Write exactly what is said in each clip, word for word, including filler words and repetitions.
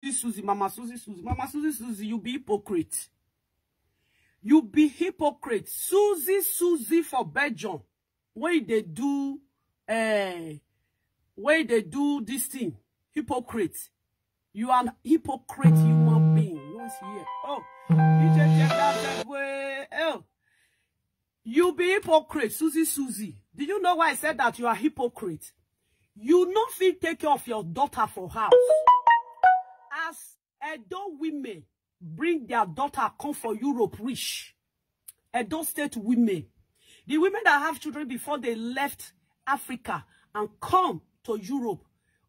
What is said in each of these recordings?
Susie, Mama Susie, Susie, Mama Susie, Susie, you be hypocrite. You be hypocrite. Susie, Susie for Belgium. Where they do, uh, where they do this thing. Hypocrite. You are an hypocrite human being. Who is here? Oh, you just check that way. Oh, you be hypocrite, Susie, Susie. Do you know why I said that you are hypocrite? You no fit take care of your daughter for house. As Edo women bring their daughter come for Europe, rich Edo State women, the women that have children before they left Africa and come to Europe,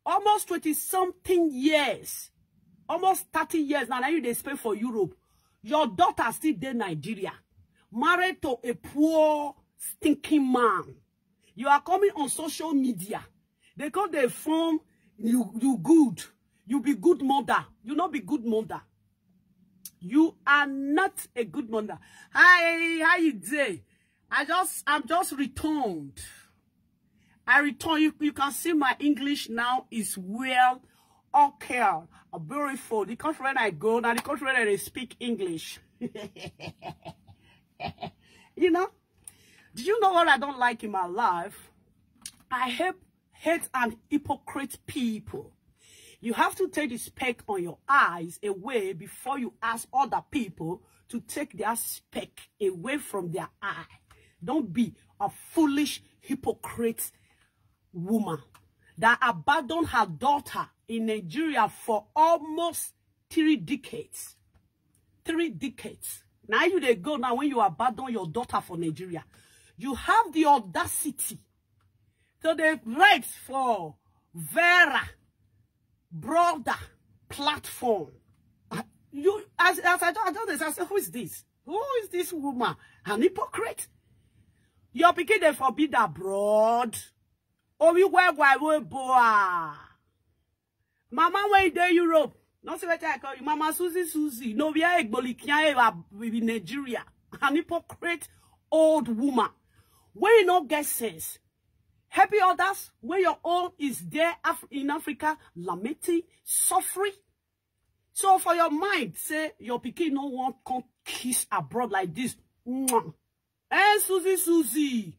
almost twenty something years, almost thirty years now, now you dey spend for Europe. Your daughter still dey Nigeria, married to a poor, stinking man. You are coming on social media. They call the form you, you good. You be good mother. You not be good mother. You are not a good mother. Hi, how you day? I just, I'm just returned. I return. You, you can see my English now is well, okay, beautiful. The country when I go, now the country when I speak English. You know, do you know what I don't like in my life? I hate, hate and hypocrite people. You have to take the speck on your eyes away before you ask other people to take their speck away from their eye. Don't be a foolish hypocrite woman that abandoned her daughter in Nigeria for almost three decades. Three decades. Now you dey go now when you abandon your daughter for Nigeria. You have the audacity to the right for Vera brother platform. Uh, You as as I just, I just dey say, who is this? Who is this woman? An hypocrite. Your pikin dey forbid abroad. Obi gwagwa we boa. Mama wey dey Europe. No say wetin I call you. Mama Susie Susie. No be a egbolikia ewa in Nigeria. An hypocrite old woman. Wey no get sense. Helping others when your own is there Af in Africa, lamenting, suffering. So for your mind, say your pikin no wan come kiss abroad like this. Mwah. Eh, Susie, Susie.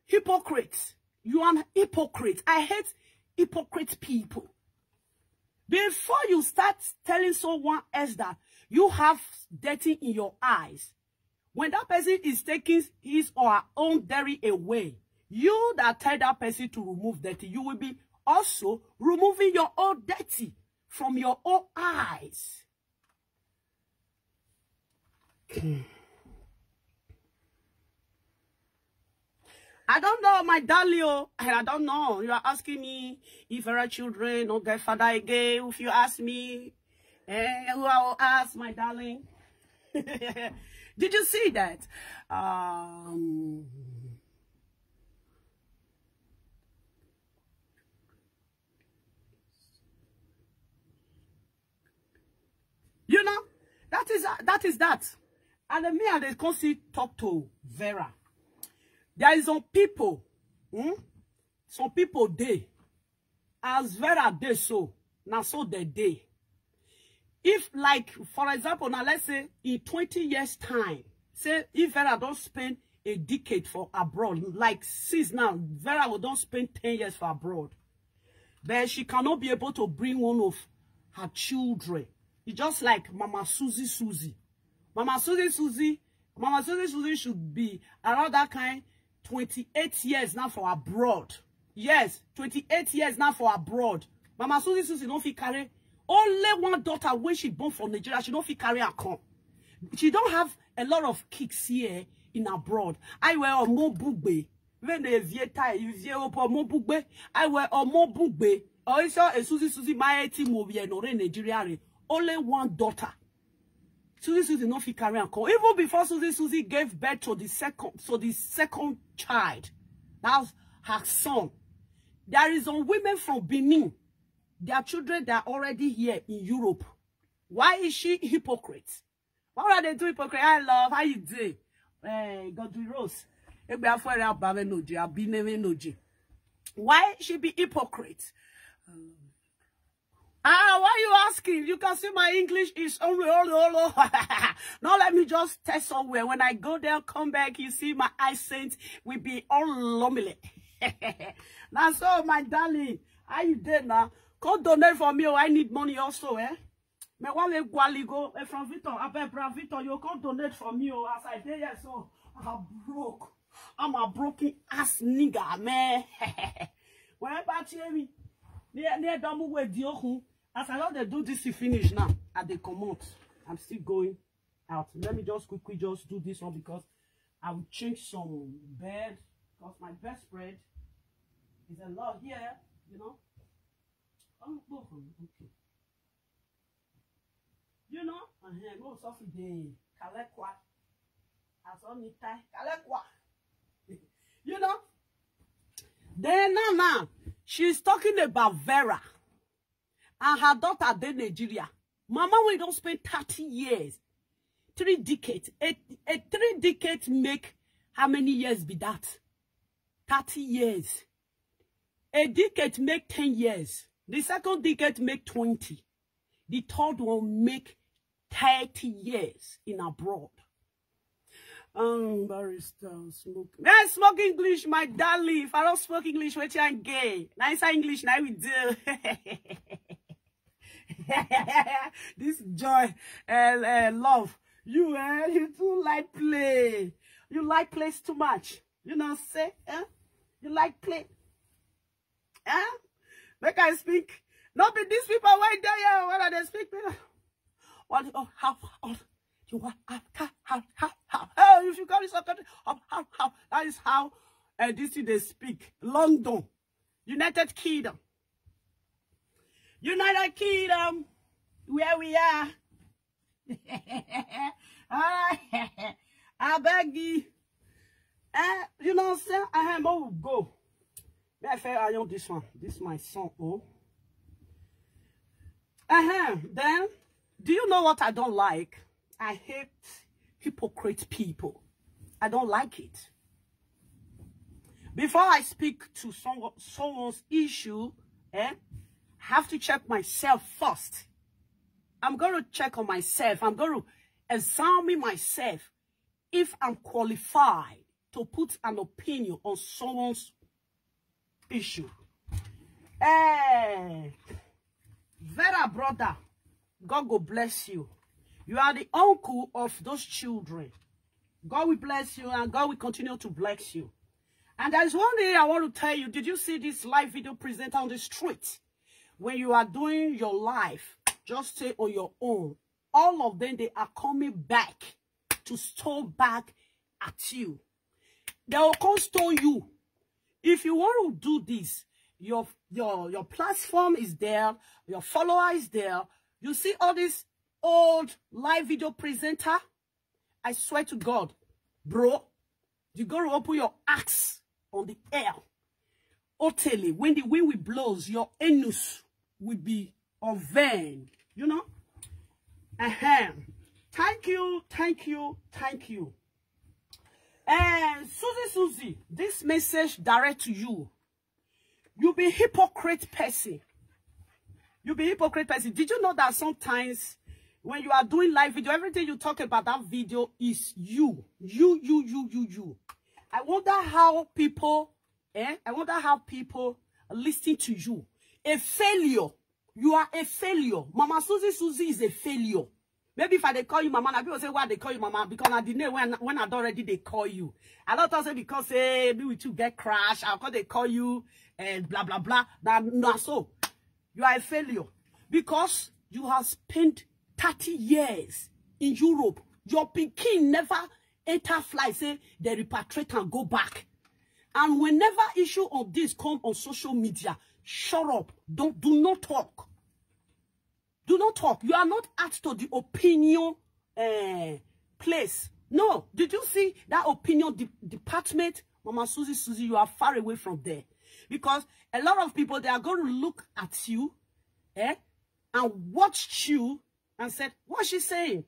Hypocrite. You are an hypocrite. I hate hypocrite people. Before you start telling someone else that you have dirty in your eyes, when that person is taking his or her own dirty away, you that tell that person to remove dirty, you will be also removing your own dirty from your own eyes. I don't know, my darling. Oh, I don't know. You are asking me if our children don't get father again. If you ask me, eh, who I will ask, my darling? Did you see that? Um, you know, that is that is that. And then me and they come see talk to Vera. There is some people, hmm? Some people dey as Vera dey so, na so they dey. If, like, for example, now let's say in twenty years' time, say if Vera don't spend a decade for abroad, like since now, Vera will don't spend ten years for abroad. But she cannot be able to bring one of her children. It's just like Mama Susie Susie. Mama Susie Susie, Mama Susie Susie should be around that kind twenty-eight years now for abroad. Yes, twenty-eight years now for abroad. Mama Susie Susie no fit carry only one daughter when she born for Nigeria. She no fit carry her come. She don't have a lot of kids here in abroad. I wear omo bugbe. When they vie tie, you vie opo omo bugbe. I wear omo bugbe. Or you saw a Susie Susie my team will be in Nigeria. Only one daughter. Susie Susie no fit carry am come. Even before Susie Susie gave birth to the second, to the second child, that's her son. There is some women from Benin. Their children, they are already here in Europe. Why is she hypocrite? Why would they do hypocrite? I love how you do. Eh, Godwin Rose. Egbe afọ ere abame noje, abineme noje. Why she be hypocrite? Um, Ah, why you asking? You can see my English is only, only, only. Now let me just test somewhere. When I go there, come back, you see my accent will be all lonely. Now, so my darling, how you doing now? Come donate for me, oh, I need money also, eh? Me wale gwaligo, eh, from Victor, I beg, bra Victor, you come donate for me, oh, as I dey here, so I'm broke. I'm a broken ass nigga, man. Whenever I hear me, near, near Domu with Dioku, as I know they do this, you finish now, and they come out. I'm still going out. Let me just quickly just do this one because I will change some bed, because my bedspread is a lot here, you know. Oh, oh, oh, okay. You know, uh-huh, mo sọ fi de kalekwa. Aso mi tai kalekwa. You know? Then now, now, she's talking about Vera and her daughter dey Nigeria. Mama, we don't spend thirty years, three decades. A, a three decades make how many years be that? Thirty years. A decade make ten years. The second decade make twenty. The third one make thirty years in abroad. Um, barrister, smoke. I smoke English, my darling. If I don't smoke English, what you gay? Nicer English, now we do. This joy, uh, uh, love. You, uh, you too like play. You like plays too much. You know, say, eh? You like play. Eh? Make I speak. Not be these people right there, yeah, when they speak. What, oh, how, oh, you want, how, how, how, how, how, oh, if you call it something, how, how, how, that is how, uh, this thing they speak. London, United Kingdom, United Kingdom, where we are. All right. I beg you. Eh, you know what I'm saying? I have more go. May I fail I on this one. This is my song. Oh. Uh-huh. Then, do you know what I don't like? I hate hypocrite people. I don't like it. Before I speak to someone, someone's issue, eh, I have to check myself first. I'm going to check on myself. I'm going to examine myself if I'm qualified to put an opinion on someone's issue. Eh, Vera, brother, God go bless you. You are the uncle of those children. God will bless you and God will continue to bless you. And there's one thing I want to tell you. Did you see this live video presenter on the street? When you are doing your life, just stay on your own. All of them, they are coming back to stone back at you. They will come stone you. If you want to do this, your, your, your platform is there, your follower is there. You see all these old live video presenter? I swear to God, bro, you gotta open your axe on the air. Otele, when the wind will blows, your anus will be unveiled. You know? Ahem. Thank you, thank you, thank you. And Susie, Susie, this message direct to you. You be hypocrite person. You be hypocrite person. Did you know that sometimes when you are doing live video, everything you talk about that video is you? You, you, you, you, you. I wonder how people, eh? I wonder how people listen to you. A failure. You are a failure. Mama Susie, Susie is a failure. Maybe if I dey call you mama, na people say, "Why they call you mama?" Because na the name when, when I don't already they call you. I don't say because say me with you get crash. I'll call they call you and blah blah blah. That, no, so you are a failure because you have spent thirty years in Europe. Your pikin never enter fly, say they repatriate and go back. And whenever issue of this come on social media, shut up. Don't, do not talk. Do not talk. You are not apt to the opinion, eh, place. No. Did you see that opinion de- department? Mama Susie, Susie, you are far away from there. Because a lot of people, they are going to look at you, eh, and watch you and said, "What's she saying?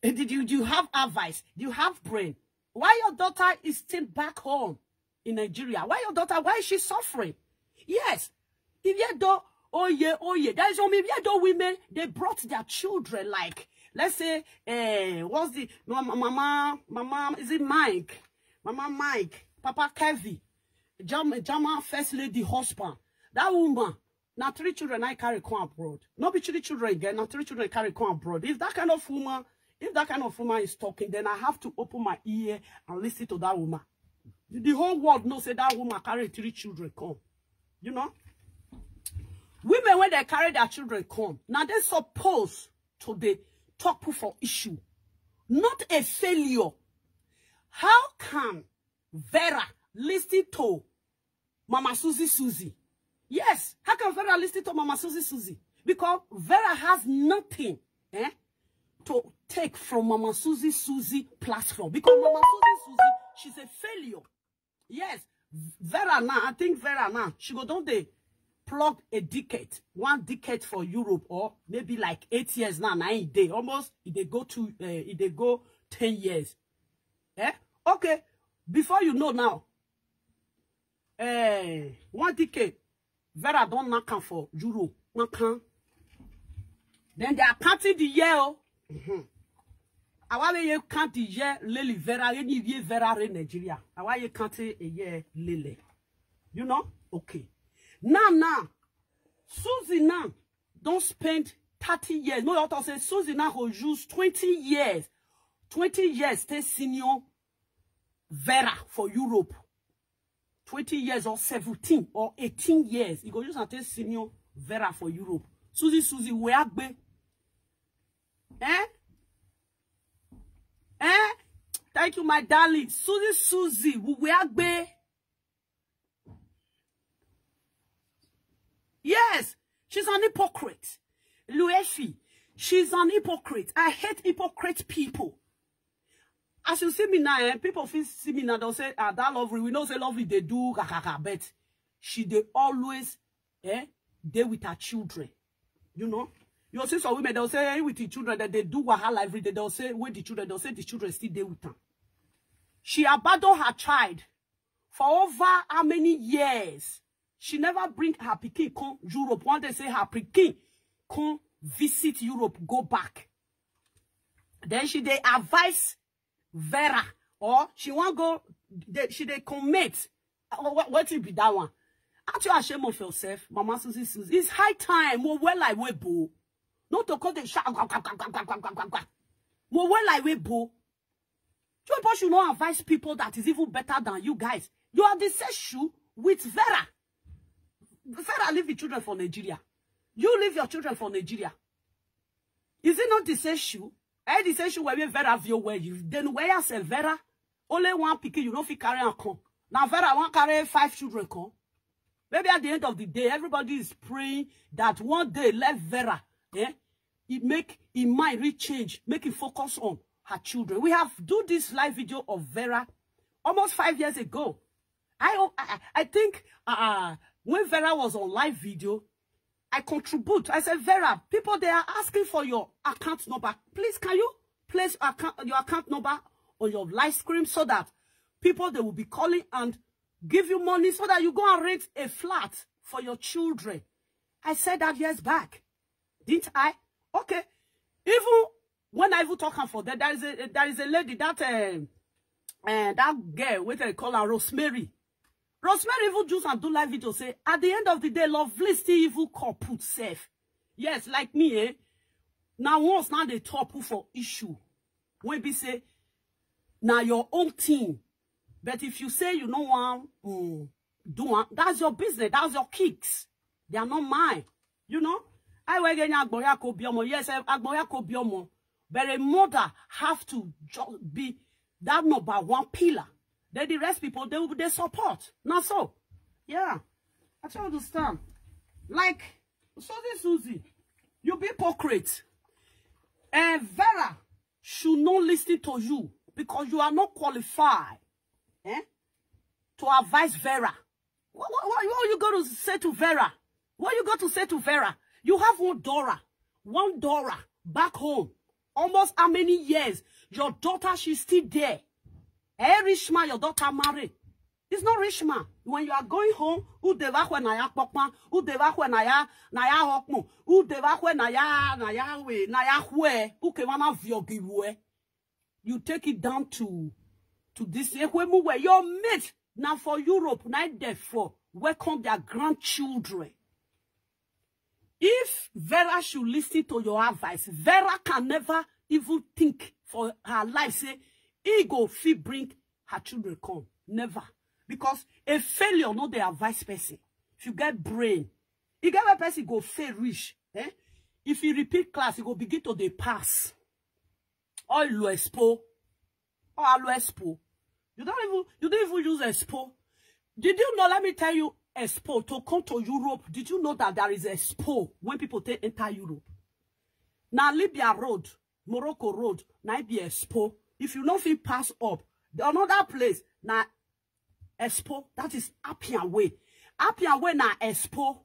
Eh, did you, do you have advice? Do you have brain? Why your daughter is still back home in Nigeria? Why your daughter, why is she suffering?" Yes, even though Oh yeah, oh yeah. There's some Ibeto women, they brought their children, like, let's say, eh, what's the, mama, mama, mama, is it Mike? Mama Mike, Papa Kevin, Jam, Jama First Lady husband. That woman, now three children I carry come abroad. Not be three children again, now three children carry come abroad. If that kind of woman, if that kind of woman is talking, then I have to open my ear and listen to that woman. The, the whole world know say that woman carry three children come. You know? Women, when they carry their children come, now they suppose to the talk for issue, not a failure. How can Vera listen to Mama Susie Susie? Yes, how can Vera listen to Mama Susie Susie? Because Vera has nothing, eh, to take from Mama Susie Susie platform. Because Mama Susie Susie, she's a failure. Yes, Vera now, I think Vera now, she go don dey plug a decade, one decade for Europe, or maybe like eight years now, now e dey almost, e dey go to, uh, e dey go ten years. Eh? Okay, before you know now, eh, one decade, Vera don knack am for Europe, knack am. Then they are counting the year. Oh. Mm-hmm. Awa ye count the year lele Vera, any year Vera re Nigeria. Awa ye count a year lele. You know? Okay. Now, now, Susie now don spend thirty years. No, you have to say Susie now go use twenty years. Twenty years, stay senior Vera for Europe. Twenty years or seventeen or eighteen years. You go use and take senior Vera for Europe. Susie, Susie, where be? Eh? Eh? Thank you, my darling. Susie, Susie, where be? Yes, she's an hypocrite. Luefi, she's an hypocrite. I hate hypocrite people. As you see me now, eh, people feel see me now, they'll say, ah, that Lovely. We know say Lovely, they do, kakaka, but she, they always, eh, they with her children. You know? You'll see some women, they'll say, hey, with the children, that they do wahala every day. They'll say, with the children, they'll say the children still there with them. She abandoned her child for over how many years? She never bring her pikin come Europe. One day say her pikin come visit Europe, go back. Then she dey advise Vera, or she wan go, dey, she dey commit. Uh, what, what it be that one? Aren't you ashamed of yourself, Mama Susie Susie? It's high time. Mo well I will bo. Not to call the shout. Mo well I will bo. You people should not advise people that is even better than you guys. You are the same shoe with Vera. Vera leave the children for Nigeria. You leave your children for Nigeria. Is it not the same shoe? Eh, the same shoe where Vera view where you then where I say Vera only one pikin you no fit carry and come. Now Vera wan carry five children come. Maybe at the end of the day, everybody is praying that one day let Vera, eh, it make in mind reach change, make it focus on her children. We have do this live video of Vera almost five years ago. I I, I think uh, when Vera was on live video, I contribute. I said, Vera, people they are asking for your account number. Please, can you place account, your account number on your live screen so that people they will be calling and give you money so that you go and rent a flat for your children. I said that years back, didn't I? Okay. Even when I even talk am for that, there is a there is a lady that uh, uh, that girl, what they call her, Rosemary. Rosemary even just and do live video say at the end of the day, Lovely still even call put safe. Yes, like me, eh? Now once now they top who for issue. When be say now your own team. But if you say you know one mm, do one, that's your business, that's your kicks. They are not mine. You know? I will get Agboya Kobiomo. Yes, Agboya Kobiomo. But a mother have to be that number one pillar. Then the rest people they will they support. Not so. Yeah. I try understand. Like Susie Susie, you be hypocrite. And Vera should not listen to you because you are not qualified, eh, to advise Vera. What, what, what, what are you going to say to Vera? What are you going to say to Vera? You have one daughter, one daughter back home. Almost how many years? Your daughter, she's still there. Hey, rich man, your daughter married. It's not rich man. When you are going home, who the back when I pokman, who the back when I na ya hokmo, who the back when I na ya we, na ya we, who came on viogi we. You take it down to to this Ekwemu where your mate now for Europe, night there for welcome their grandchildren. If Vera should listen to your advice, Vera can never even think for her life say he go fit bring her children come. Never. Because a failure no dey advise person. If you get brain, you get where person go fail reach. Eh? If you repeat class, you go begin to dey pass. All you expo. All you expo. You don't even you don't even use expo. Did you know? Let me tell you, expo to come to Europe. Did you know that there is expo when people take enter Europe? Now Libya Road, Morocco Road, now it be expo. If you don't feel pass up, the another place now expo. That is Appian Way. Appian Way now expo.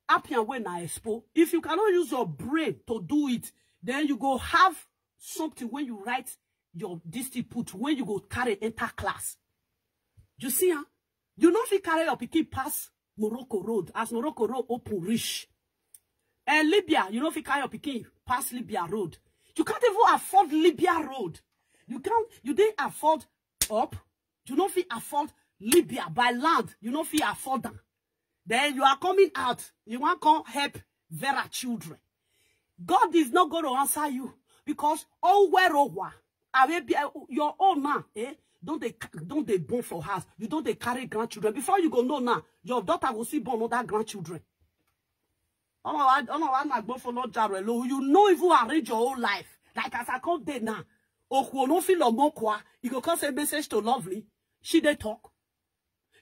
Appian Way now expo. If you cannot use your brain to do it, then you go have something when you write your district put when you go carry enter class. You see, huh? You no fit carry your pikin pass Morocco Road as Morocco Road open reach. And Libya, you no fit carry your pikin pass Libya Road. You can't even afford Libya Road. You can't. You didn't afford up. You no fit afford Libya by land. You no fit afford them. Then you are coming out. You want come help Vera children. God is not going to answer you because oh where oh wa, your own now, eh? Don't they don't they born for house? You don't they carry grandchildren. Before you go know now, your daughter will see born other grandchildren. Ọmọ wa ọmọ wa na gbọ́ fún lọ́jà rẹ̀ lóhùn. You know if you arrange your whole life. Like as I come there now, Okwo no feel no kwa. You go come say message to Lovely. She dey talk.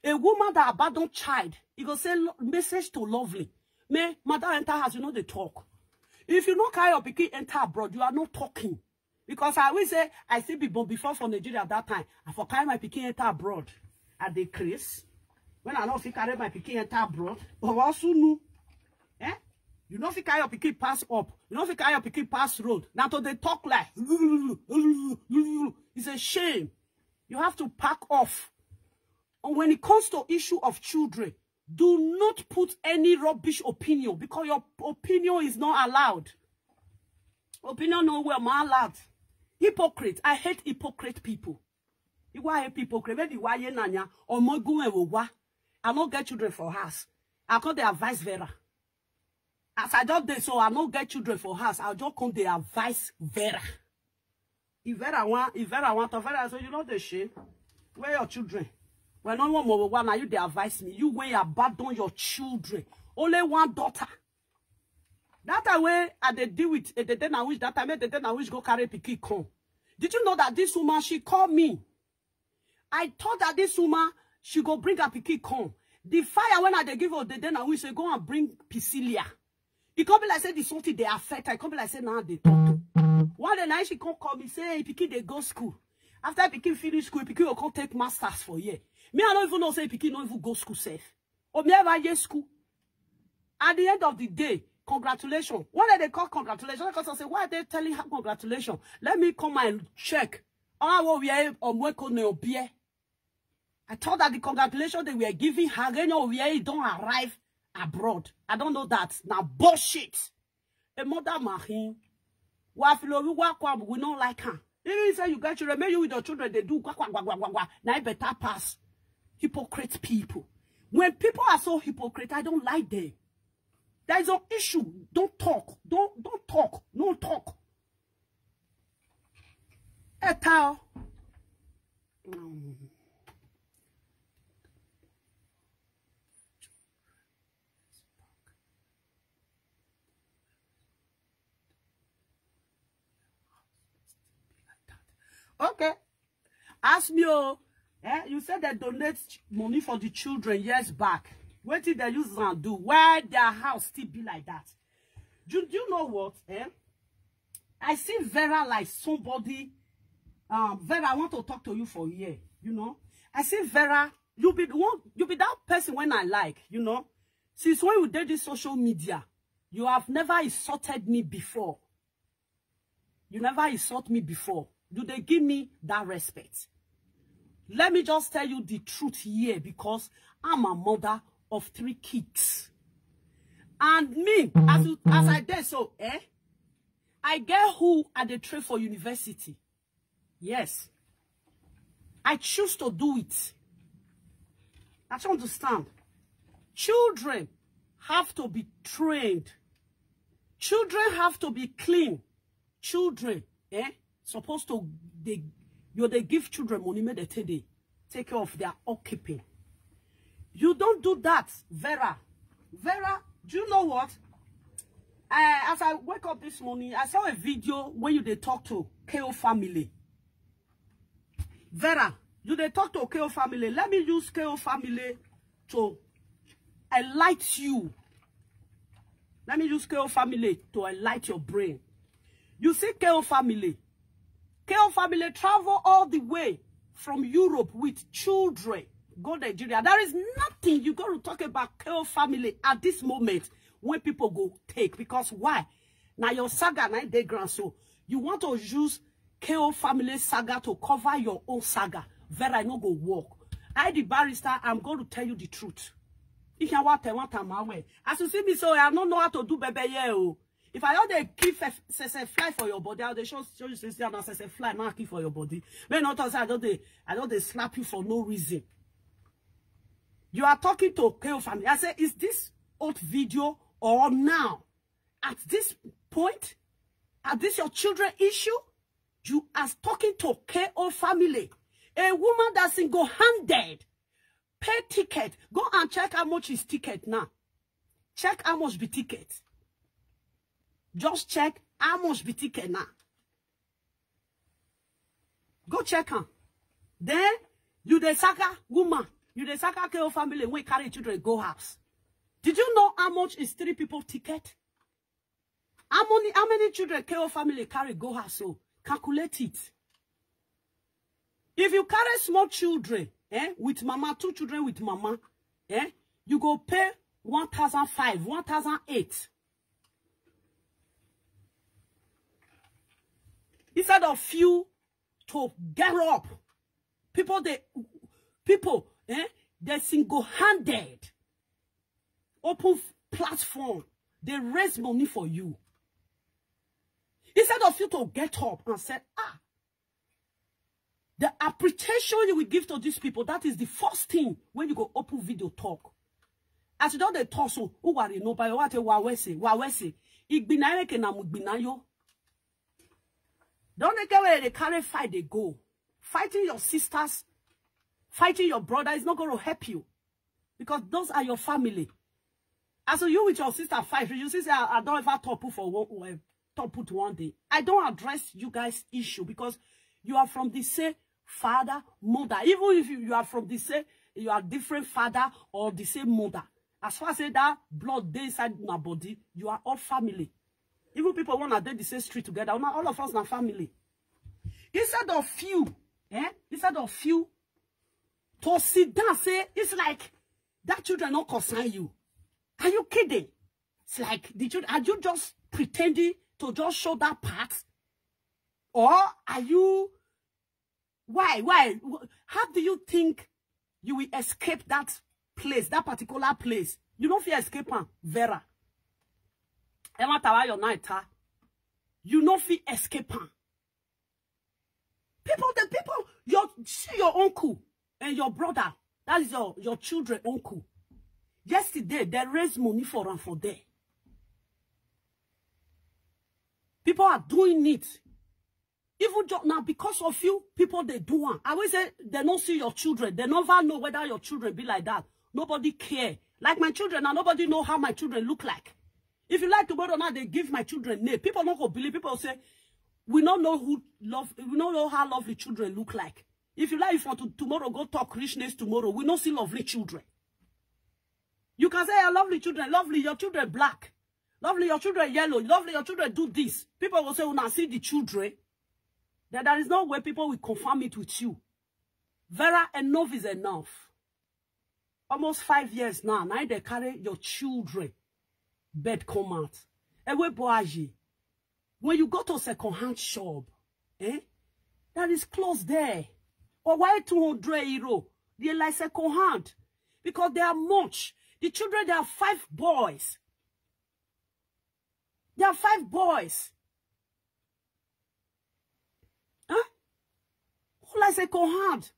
A woman that abandoned child, you go say lo- message to Lovely. Me, mother enter house, you know they talk. If you no carry your pikin enter abroad, you are not talking. Because I will say, I still be born before for Nigeria at that time. I for carry my pikin enter abroad at the Chris. When I don't fit carry my pikin enter abroad, but also no. Eh? You know if you carry your pikin pass up, you know if you carry your pikin pass road. Now to they talk like it's a shame. You have to pack off. And when it comes to issue of children, do not put any rubbish opinion because your opinion is not allowed. Opinion no well, man allowed. Hypocrite. I hate hypocrite people. You are a hypocrite. Maybe why you nanya or mogu wa. I don't get children for house. I call the advice Vera. As I just dey so, I no get children for house. I just come dey advise Vera. If Vera want, if Vera want, to Vera say, you know the shame. Where your children? When no one more one, now you dey advise me. You when you abandon your children, only one daughter. That time when I dey deal with a day na which that time the day na which go carry pikin come. Did you know that this woman she called me? I thought that this woman she go bring her pikin come. The fire when I dey give her the day na which say go and bring Pisilia. It come be like say the something they affect. I come be like say now they talk. One day now she come call me say hey, pikin they go school. After pikin finish school, pikin will come take masters for year. Me I don't even know say pikin don't even go school safe. Or me ever year school. At the end of the day, congratulations. What are they call congratulations? Because I say, why are they telling her congratulations? Let me come and check. Oh, we are on Weko Neobie. I thought that the congratulations they were giving her, you know, we don't arrive abroad. I don't know that. Now bullshit. A mother mahin. Wa filoru wa kwa we not like her. Even say you got children, maybe you with your children, they do kwa kwa kwa kwa kwa kwa. Now better pass. Hypocrite people. When people are so hypocrite, I don't like them. There is an issue. Don't talk. Don't don't talk. No talk. Etao. Okay. Ask me, oh, eh, you said they donate money for the children years back. What did they use and do? Why their house still be like that? Do, do you know what? Eh? I see Vera like somebody. Um, Vera, I want to talk to you for a year. You know, I see Vera. You be the one. You be that person when I like. You know, since when you did this social media, you have never insulted me before. You never insult me before. Do they give me that respect? Let me just tell you the truth here, because I'm a mother of three kids. And me, as, you, as I did so, eh? I get who I dey train for university. Yes. I choose to do it. I don't understand. Children have to be trained. Children have to be clean. Children, eh? Supposed to, they, you they give children money, make they take, they take care of their upkeeping. You don't do that, Vera. Vera, do you know what? Uh, as I wake up this morning, I saw a video where you they talk to K O family. Vera, you they talk to K O family. Let me use K O family to enlighten you. Let me use K O family to enlighten your brain. You see K O family. K O family travel all the way from Europe with children. Go Nigeria. There is nothing you got to talk about K O family at this moment when people go take. Because why? Now your saga, now they grant. So you want to use K O family saga to cover your own saga. Vera, I no go work. I, the barrister, I'm going to tell you the truth. If you want to, want to my way. As you see me, so I don't know how to do baby here. Oh. If I don't dey keep a, say, say fly for your body, I dey show, show you say, say, I'm say, say fly, man, keep for your body. May not say I don't dey, I don't dey slap you for no reason. You are talking to K O family. I say, is this old video or now? At this point, at this your children issue, you are talking to K O family. A woman that single-handed pay ticket. Go and check how much is ticket now. Check how much be ticket. Just check how much be ticket now. Go check am. Then you dey saka woman, you dey saka K O family wey carry children go house. Did you know how much is three people ticket? How many, how many children K O family carry go house? So calculate it. If you carry small children, eh, with mama, two children with mama, eh, you go pay one thousand five, one thousand eight. Instead of you to get up, people they, people, eh, they single-handed open platform. They raise money for you. Instead of you to get up and say, ah, the appreciation you will give to these people, that is the first thing when you go open video talk. As you don't dey talk so, who worry nobody, what a wawese, wawese. Igbinayo ke na mugbinayo. Don't they care where they carry fight they go. Fighting your sisters, fighting your brother is not going to help you. Because those are your family. As you with your sister fight, you see, say, I, I don't ever top put for one, uh, top put one day. I don't address you guys' issue because you are from the same father, mother. Even if you, you are from the same, you are different father or the same mother. As far as say that blood dey inside my body, you are all family. Even people wanna dey the same street together, una, all of us na family. Instead of few, eh? Instead of few, to sit down, say, it's like that children not concern you. Are you kidding? It's like, did you, are you just pretending to just show that part? Or are you, why, why, wh-, how do you think you will escape that place, that particular place? You don't feel escape am, Vera. Emma Tawa, your night, huh? You no fit escape am. People, the people, your, see your uncle and your brother, that is your, your children uncle. Yesterday, they raised money for am for there. People are doing it. Even jo-, now, because of you, people they do one. I will say they don't see your children. They never know whether your children be like that. Nobody care. Like my children, now nobody know how my children look like. If you like tomorrow now, they give my children name. People not go believe. People say, we don't know who love. We don't know how lovely children look like. If you like, if for to, tomorrow go talk richness tomorrow, we don't see lovely children. You can say, "Ah, lovely children, lovely, your children black, lovely, your children yellow, lovely, your children do this." People will say, "Una see the children." That there is no way people will confirm it with you. Vera, enough is enough. Almost five years now. Now they carry your children bed come out. Ewe Boaji, when you go to second-hand shop, eh, that is close there. Or why two hundred euro? They like second hand. Because they are much. The children, they are five boys. There are five boys. Huh? Who like second hand?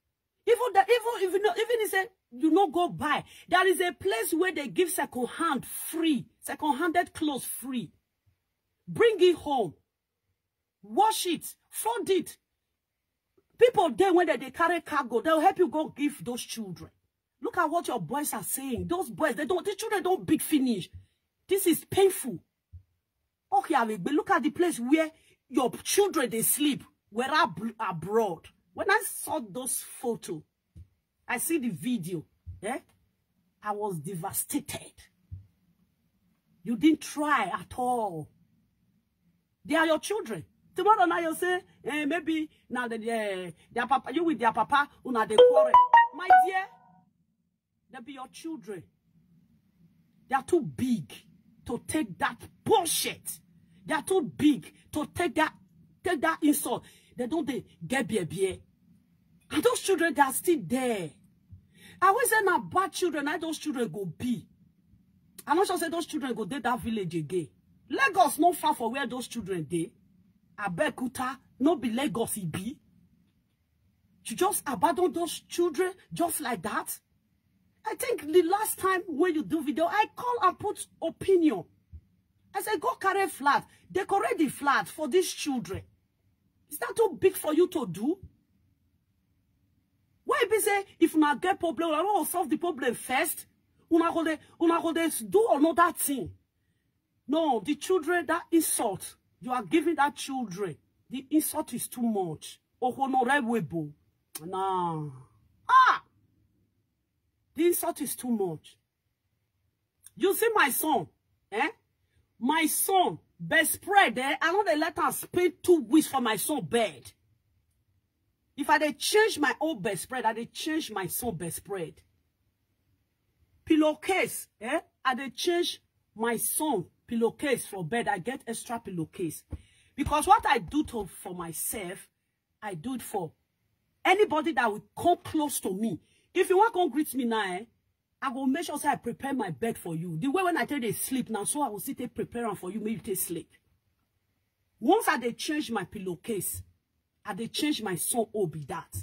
Even the, even if you know, even if say you no go buy, there is a place where they give second hand free, second handed clothes free. Bring it home, wash it, fold it. People there when they, they carry cargo, they'll help you go give those children. Look at what your boys are saying. Those boys, they don't. These children don't big finish. This is painful. Okay, Alegbe, look at the place where your children they sleep. Where ab- abroad. When I saw those photo, I see the video. Eh? I was devastated. You didn't try at all. They are your children. Tomorrow now you say, eh, maybe now the, eh, their papa, you with their papa, una dey quarrel. My dear, they be your children. They are too big to take that bullshit. They are too big to take that take that insult. They don't they get beer beer. And those children, they are still there. I always say now bad children, how those children go be. I'm not sure say those children go dey that village again. Lagos not far for where those children dey. Abeokuta, no be Lagos e be. You just abandon those children just like that. I think the last time when you do video, I call and put opinion. I said, go carry flat, decorate the flat for these children. Is that too big for you to do? Why be say if una get problem, una no solve the problem first? Una go dey, una go dey do another thing. No, the children, that insult you are giving that children, the insult is too much. Honorable, nah, ah, the insult is too much. You see my son, eh? My son, bed spread, eh? I no dey let am spend two weeks for my son bed. If I dey change my own bed spread, I dey change my son bed spread. Pillowcase, eh? I dey change my son pillowcase for bed. I get extra pillowcase. Because what I do to for myself, I do it for anybody that will come close to me. If you want come greet me now, eh? I go make sure say I prepare my bed for you. The way when I tell they sleep now, so I will still take prepare am for you, make you take sleep. Once I dey change my pillowcase, I dey change my son own be that.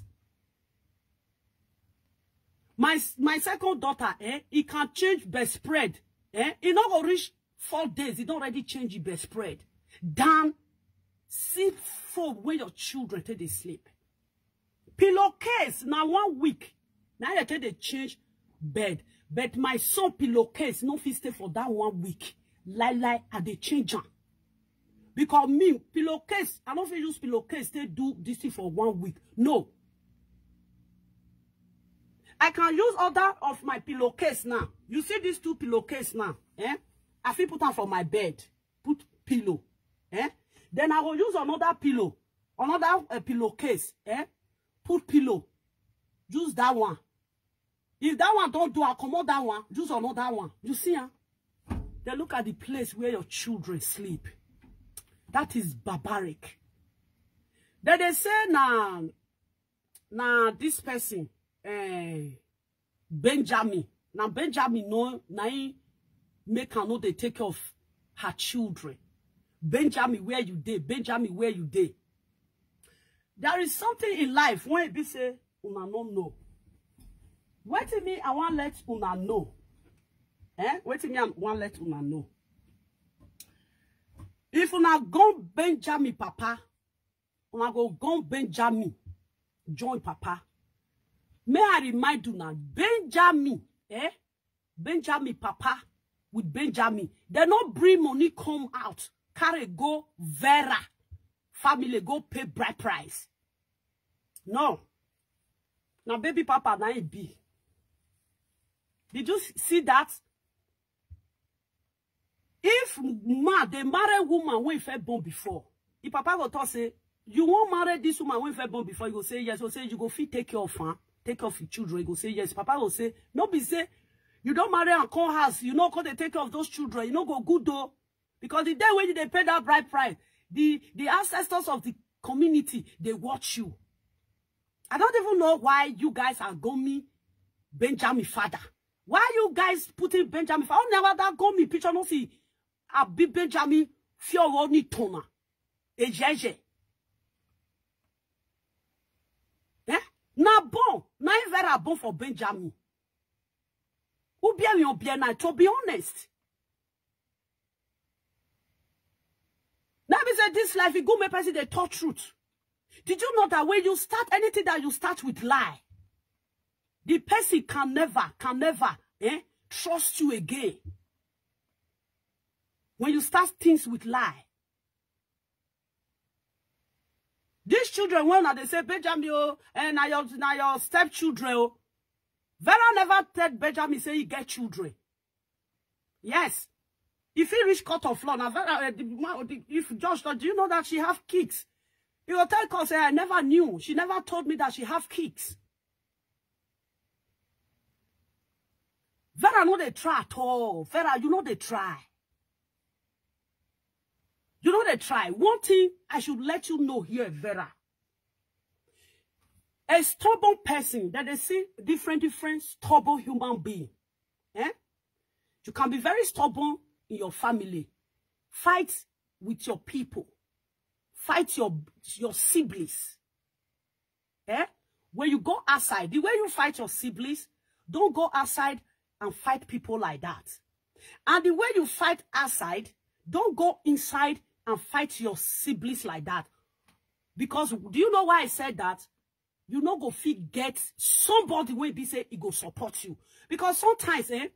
My my second daughter, eh, he can change bed spread. Eh, he not go reach four days. He don't already change the bed spread. Than sleep for where your children take they sleep. Pillowcase now one week. Now they take they change bed. But my son pillowcase no fit stay for that one week. Lie lie, I dey change am. Because me, pillowcase, I don't fit use pillowcase to do this thing for one week. No. I can use other of my pillowcase now. You see these two pillowcase now, eh? I fit put am for my bed, put pillow, eh? Then I will use another pillow, another uh, pillowcase, eh? Put pillow, use that one. If that one don't do, I comot that one, use another one. You see, huh? Then look at the place where your children sleep. That is barbaric. Then they say now, now this person, eh, Benjamin. Now Benjamin no, now he make her no they take care of her children. Benjamin, where you dey? Benjamin, where you dey? There is something in life when it be say una no know. Wetin me I want let una know. Eh? Wetin me I want let una know. If una go Benjamin papa, una go go Benjamin join papa. May I remind una, Benjamin, eh? Benjamin papa with Benjamin, they no bring money come out, carry go Vera family go pay bride price. No. Now baby papa na it be. Did you s- see that? If man they marry woman when fair born before, if papa go talk say, you won't marry this woman when fair born before, you go say yes, go say you go fit take care of her, take care of your children, you go say yes. Papa go say, no be say, you don't marry and come house, you know, go they take care of those children, you know, go good though. Because the day when they pay that bride price, the, the ancestors of the community, they watch you. I don't even know why you guys are Gomi Benjamin father. Why you guys putting Benjamin father? Never that Gomi picture no see. Abi Benjamin Fioroni Tona. Ejeje. Eh? Na bon, na him Vera bon for Benjamin. Who bear me or bear na, to be honest. Now be say this life, you go make person dey talk truth. Did you know that when you start anything that you start with lie, the person can never, can never, eh, trust you again. When you start things with lie, these children, when they say, "Benjamin, oh, and now your, now your stepchildren, oh." Vera never tell Benjamin say he get children. Yes. If he reach court of law, now Vera, uh, the, ma- the, if Josh, do you know that she have kids? He will tell us, say, "I never knew. She never told me that she have kids." Vera no dey try at all. Vera, you know they try. You know they try. One thing I should let you know here, Vera. A stubborn person that they see different, different stubborn human being. Eh? You can be very stubborn in your family. Fight with your people. Fight your, your siblings. Eh? When you go outside, the way you fight your siblings, don't go outside and fight people like that. And the way you fight outside, don't go inside and fight your siblings like that. Because do you know why I said that? You no go fit get somebody wey be say e go support you. Because sometimes, eh,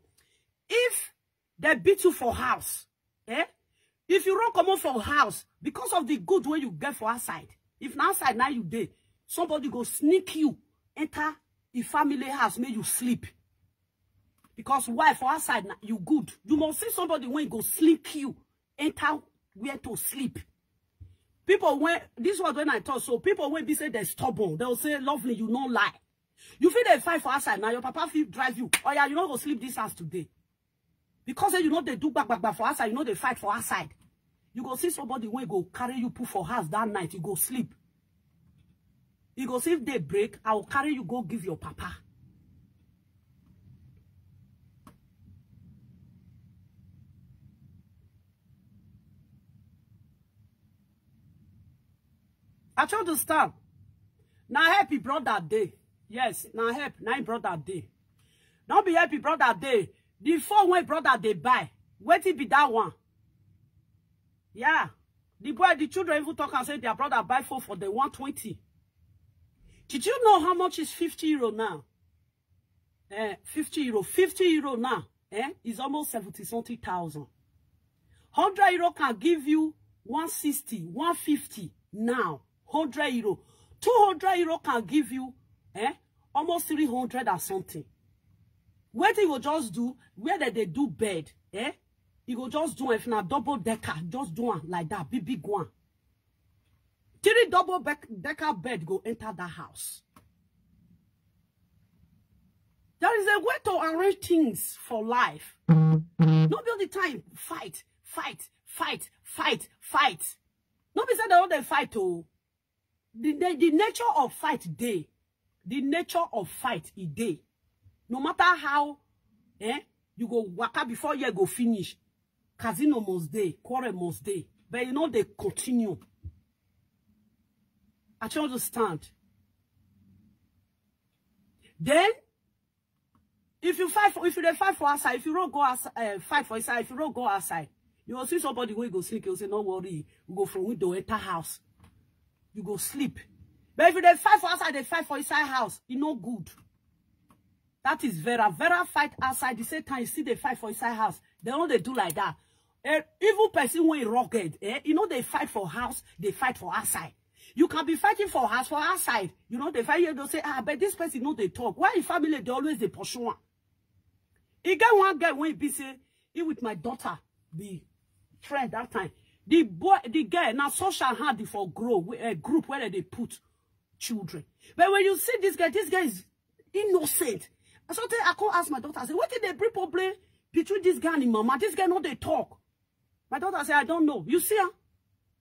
if they beat you for house, eh, if you run comot for house because of the good wey you get for outside, if na outside na you dey, somebody go sneak you enter the family house make you sleep. Because why? For outside na you good. You must see somebody wey go sneak you enter where to sleep. People when, this was when I talk, so people when be say they're stubborn, they'll say, "Lovely, you no lie." You feel they fight for outside now, your papa feel drive you. Oh yeah, you no go sleep this house today. Because say you know they do back, back, back for outside, you know they fight for outside. You go see somebody wey go carry you put for house that night, you go sleep. You go see if they break, I will carry you go give your papa. I told you, stop. Now help he brought that day. Yes, now help. Now he brought that day. Don't be happy, brother. Day. The phone when brother they buy. Wait it be that one. Yeah. The boy, the children even talk and say their brother buy phone for the one twenty. Did you know how much is fifty euro now? Eh, fifty euro. Fifty euro now, eh, is almost seventy something thousand. Hundred euro can give you one sixty, one fifty now. Hundred euro. Two hundred euro can give you, eh, almost three hundred or something. What you go just do, where that they do bed, eh? You go just do, if na double decker, just do one like that, big, big one. Three double bec-, decker bed go enter that house. There is a way to arrange things for life. No be all the time fight, fight, fight, fight, fight. No be say they all dey fight, oh. The, the, the nature of fight dey. The nature of fight e dey. No matter how, eh, you go waka before year go finish. Casino must dey, quarrel must dey. But you know they continue. I don't understand. Then, if you fight for, if you dey fight for outside, if you don't go outside, uh, fight for inside, if you don't go outside, you will see somebody wey go sneak, you say, "No worry, we go from window enter house." You go sleep. But if you dey fight for outside, they fight for inside house, e no good. That is Vera. Vera fight outside. The same time, you see they fight for inside house. They don't they do like that. Eh, evil person when rugged, eh? You know they fight for house, they fight for outside. You can be fighting for house, for outside. You know they fight here, they'll say, "Ah, but this person know they talk." Why in family they always they pursue one? He get one girl when he be say, he with my daughter, the friend that time. The boy, the girl, now social hand for grow, a group where they put children. But when you see this guy, this guy is innocent. And so I can't ask my daughter, I say, "What did they bring problem between this guy and him mama? This guy know they talk." My daughter say, "I don't know." You see, huh?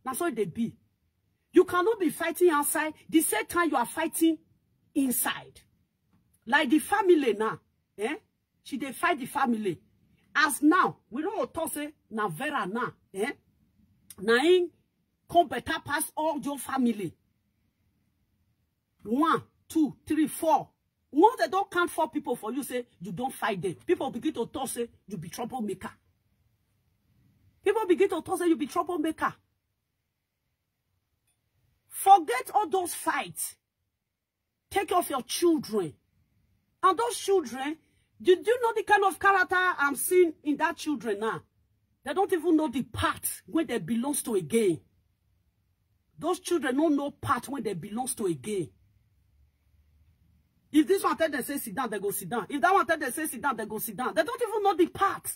That's what they be. You cannot be fighting outside. The same time you are fighting inside. Like the family now, eh? She dey fight the family. As now, we no go talk say na Vera now, eh? Na him come better pass all your family. One, two, three, four. Once they don't count four people for you, say you don't fight them. People begin to talk say you be troublemaker. People begin to talk say you be troublemaker. Forget all those fights. Take care of your children. And those children, did you know the kind of character I'm seeing in that children now? They don't even know the part where they belongs to again. Those children don't know part where they belongs to again. If this one tell them say sit down, they go sit down. If that one tell them say sit down, they go sit down. They don't even know the part.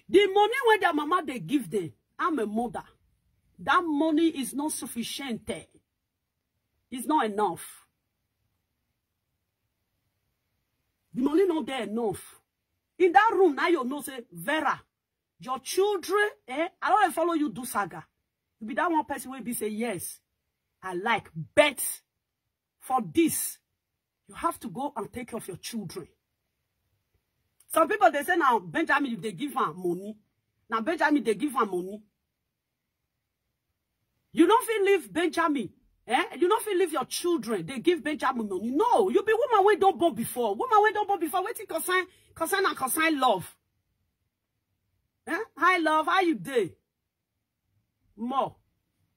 The money when their mama they give them, I'm a mother. That money is not sufficient. It's not enough. The money not there enough. In that room, now you know say, Vera, your children, eh? I don't follow you do saga. You be that one person will be say, yes, I like, but for this, you have to go and take care of your children. Some people, they say now, Benjamin, if they give her money, now Benjamin, they give her money. You don't feel leave Benjamin. Eh? You don't feel leave your children. They give Benjamin money. No, you be woman wey don't born before. Woman wey don't born before. Wetin concern, concern and concern love. Eh? Hi, love. How you dey? More.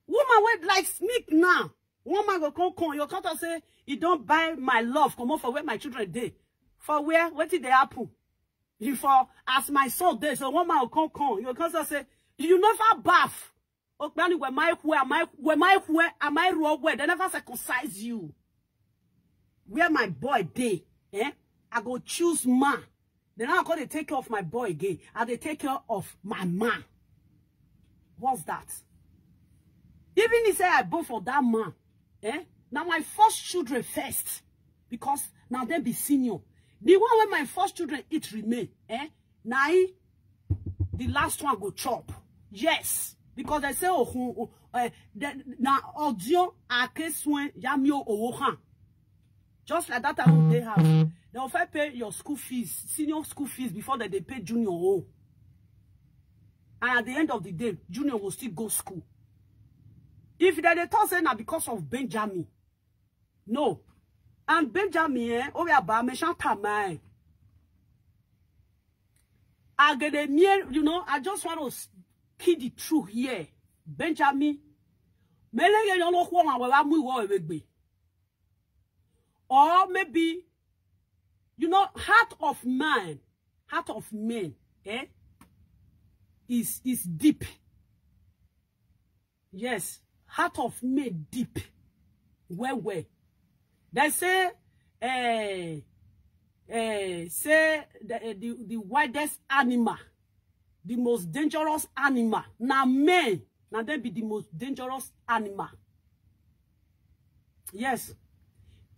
Woman wey like sneak now. One man go come come. Your daughter say, he don't buy my love. Come on for where my children dey. For where? Wetin dey happen? If for as my son dey, so one man go come come. Your daughter say, you never bath. Okpani, where my where am I where my where am I wrong where? They never circumcise you. Where my boy dey, eh? I go choose man. Then I go dey take care of my boy again. I dey take care of my man. What's that? Even he say I born for that man, eh? Now my first children first, because now they be senior. The one when my first children eat remain, eh? Now he, the last one go chop. Yes, because they say oh, oh, eh, the, na audio akeswen yamio owohan. Just like that time they have, they will first pay your school fees, senior school fees before that they pay junior own. And at the end of the day, junior will still go school. If they, they talk say na because of Benjamin, no. And Benjamin, eh, oh yeah, but me shanta my. I get a mere, you know, I just want to s- key the truth here. Benjamin, mele ye yon lo kwa wa wa mu wo ewegbe. Or maybe, you know, heart of man, heart of men, eh, is is deep. Yes, heart of men deep. Well, well. They say, eh, eh, say the, eh, the, the wildest animal, the most dangerous animal. Now men, now they be the most dangerous animal. Yes.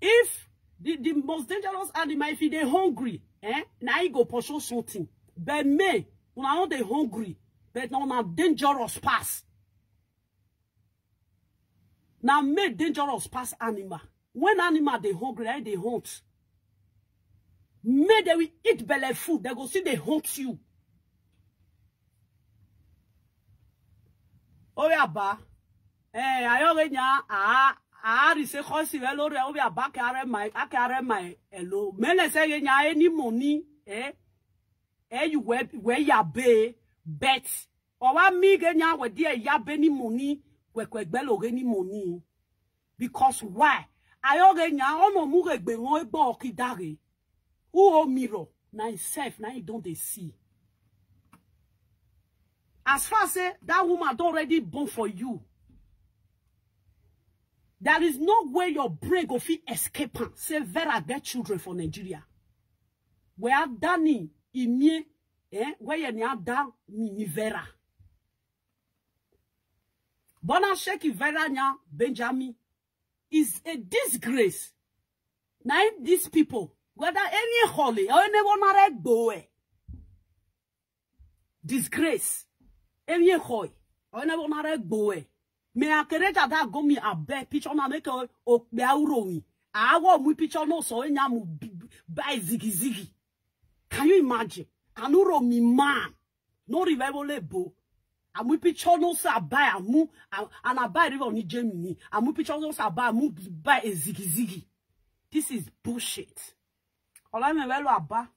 If the, the most dangerous animal, if he dey hungry, eh, now he go pursue something. But men, una no dey hungry, but na una dangerous pass. Now men dangerous pass animal. When animal dey hungry, na they hunt. Men they will eat belly food, they go see they hunt you. Oh yeah, ba. Eh, ayo ge nya a a ri se khosi ve lo re o bia ba ke are mai, a ke are mai elo. Mele se ge nya any money, eh? Eh, you we we ya be bet. O wa mi ge nya we die ya be ni money, we kwe gbe lo ge ni money. Because why? Ayo ge nya o no mu ge gbe won egbo ki dare. Who o mirror? Na himself, na he don dey see. As far say that woman don already born for you, there is no way your brain go fit escape am. Say Vera get children for Nigeria. Where Danny Imie, eh? Where you ni Danny Vera? Bona Sheki Vera nya Benjamin is a disgrace. Now these people, whether any holy or any one are go eh. Disgrace. Any hoy or any one are go eh. Me akereja da go mi abe picture na make okpe auro mi. Awo mu picture no so enya mu buy ziggy ziggy. Can you imagine? Anuro mi man. No revival lebo. Amu picture no sa buy amu and I buy river ni Germany. Amu picture no sa buy amu buy a ziggy ziggy. This is bullshit. Ola me velo aba.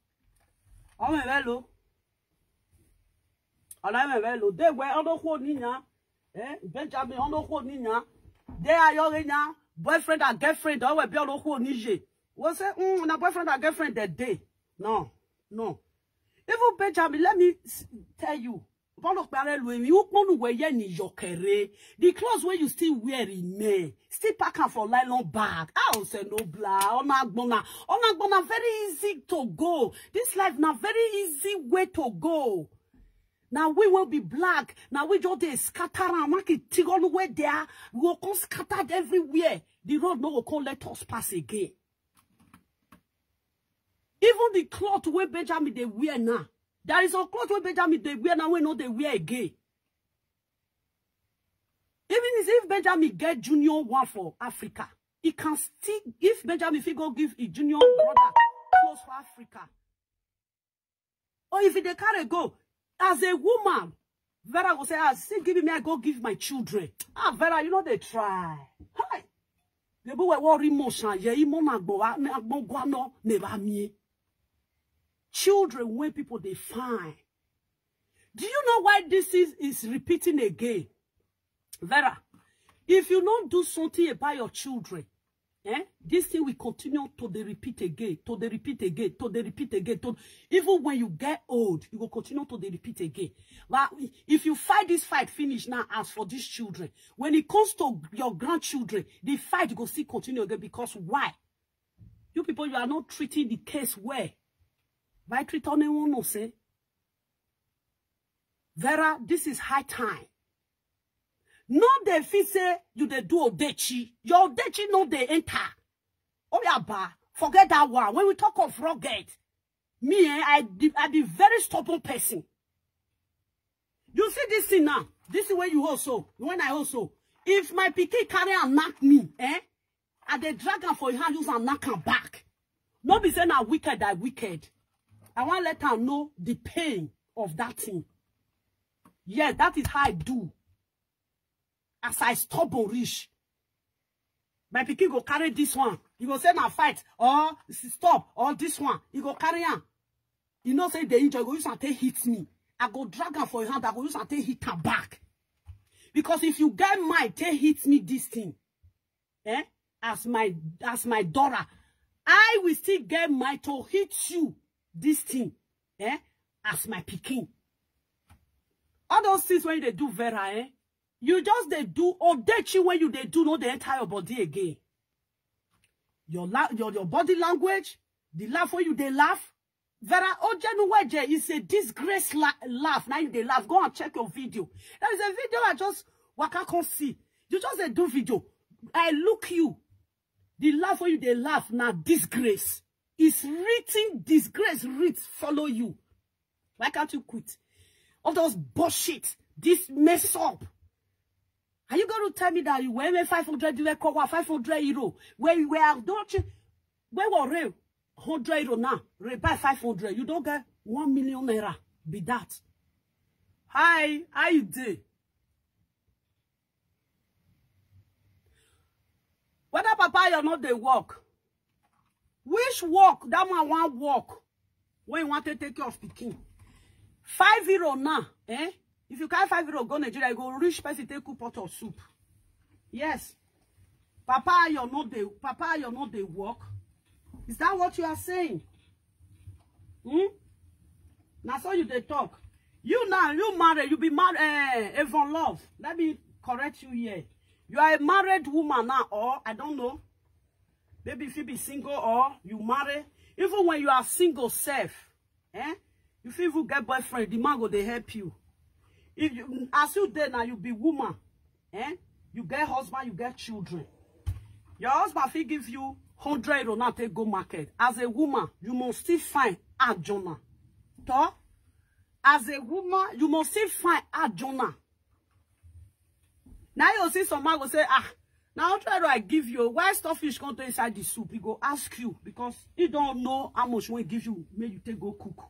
Ola me velo. Ola me velo. De we ono ko ni nya. Eh, Benjamin ono ko ni nya. De ayo re nya. Boyfriend and girlfriend. Owe bi ono ko ni je. We say, mm, na boyfriend and girlfriend that day. No, no. Even Benjamin, let me tell you. Bolo kpare lu emi ukponu we ye ni yokere. The clothes where you still wear in me, still pack am for nylon bag. Ah, o se no bla, ona gbona, ona gbona very easy to go. This life na very easy way to go. Now we will be black. Now we just dey scatter and make it tigonu where there. We will come scattered everywhere. The road no will come let us pass again. Even the cloth where Benjamin they wear now, there is a cloth where Benjamin they wear now we know they wear again. Even if Benjamin get junior one for Africa, he can still, if Benjamin fit go give his junior brother clothes for Africa, or if they carry go as a woman, Vera go say, ah, see, give me, I go give my children. Ah, Vera, you know they try. Hi. They be worry motion. Yeah, imo na gbo na gbo gwa no never me. Children when people they find. Do you know why this is, is repeating again? Vera, if you don't do something about your children, eh, this thing will continue to the repeat again, to the repeat again, to the repeat again. To, even when you get old, you will continue to the repeat again. But if you fight this fight, finish now, as for these children, when it comes to your grandchildren, the fight will still continue again. Because why? You people, you are not treating the case well. By treat on one no say, Vera, this is high time. No, they fit say you they do odechi. Your odechi no they enter. Oh yeah, ba. Forget that one. When we talk of rugged, me, eh, I be, I be very stubborn person. You see this thing now. This is where you also. When I also, if my pikin carry and knock me, eh, I dey drag am for your hand, use and knock am back. No be say na wicked, I wicked. I wan let am know the pain of that thing. Yes, that is how I do. As I stubborn reach, my pikin go carry this one. You go say na fight or stop or this one. You go carry am. You know say the injury go use and take hit me. I go drag am for your hand. I go use and take hit am back. Because if you get mind, take hit me this thing. Eh? As my as my daughter, I will still get mind to hit you this thing. Eh? As my pikin. All those things when they do Vera, eh? You just they do odechi when you they do no the entire body again. Your la your, your body language, the laugh when you they laugh. Vera Ojenuweje is a disgrace la laugh. Now you they laugh. Go and check your video. There is a video I just waka come see. You just they do video. I look you. The laugh when you they laugh now disgrace. It's written disgrace reads follow you. Why can't you quit? All those bullshit. This mess up. Are you going to tell me that you were five hundred US cover, five hundred euro? Where you were not where were real hundred euro now? Re buy five hundred. You don't get one million naira. Be that. Hi, how you do? Whether Papa you not they work. Which work that man want work when you want to take care of pikin? Five euro now, eh? If you carry five euro go Nigeria, you go rich person take cook pot of soup. Yes. Papa you not they Papa you not they work. Is that what you are saying? Hmm? Now so you they talk. You now, you marry, you be married, eh, Avon Love. Let me correct you here. You are a married woman now, or I don't know. Maybe if you be single or you marry. Even when you are single self, eh? If you even get boyfriend, the man go they help you. If you as you there now, you be woman, eh? You get husband, you get children. Your husband fit give you hundred euro now take go market. As a woman, you must still find a Jonah. To as a woman, you must still find a Jonah. Now you see some man go say, "Ah, now try to I give you. Why stockfish come to inside the soup?" He go ask you because he don't know how much we give you. Make you take go cook.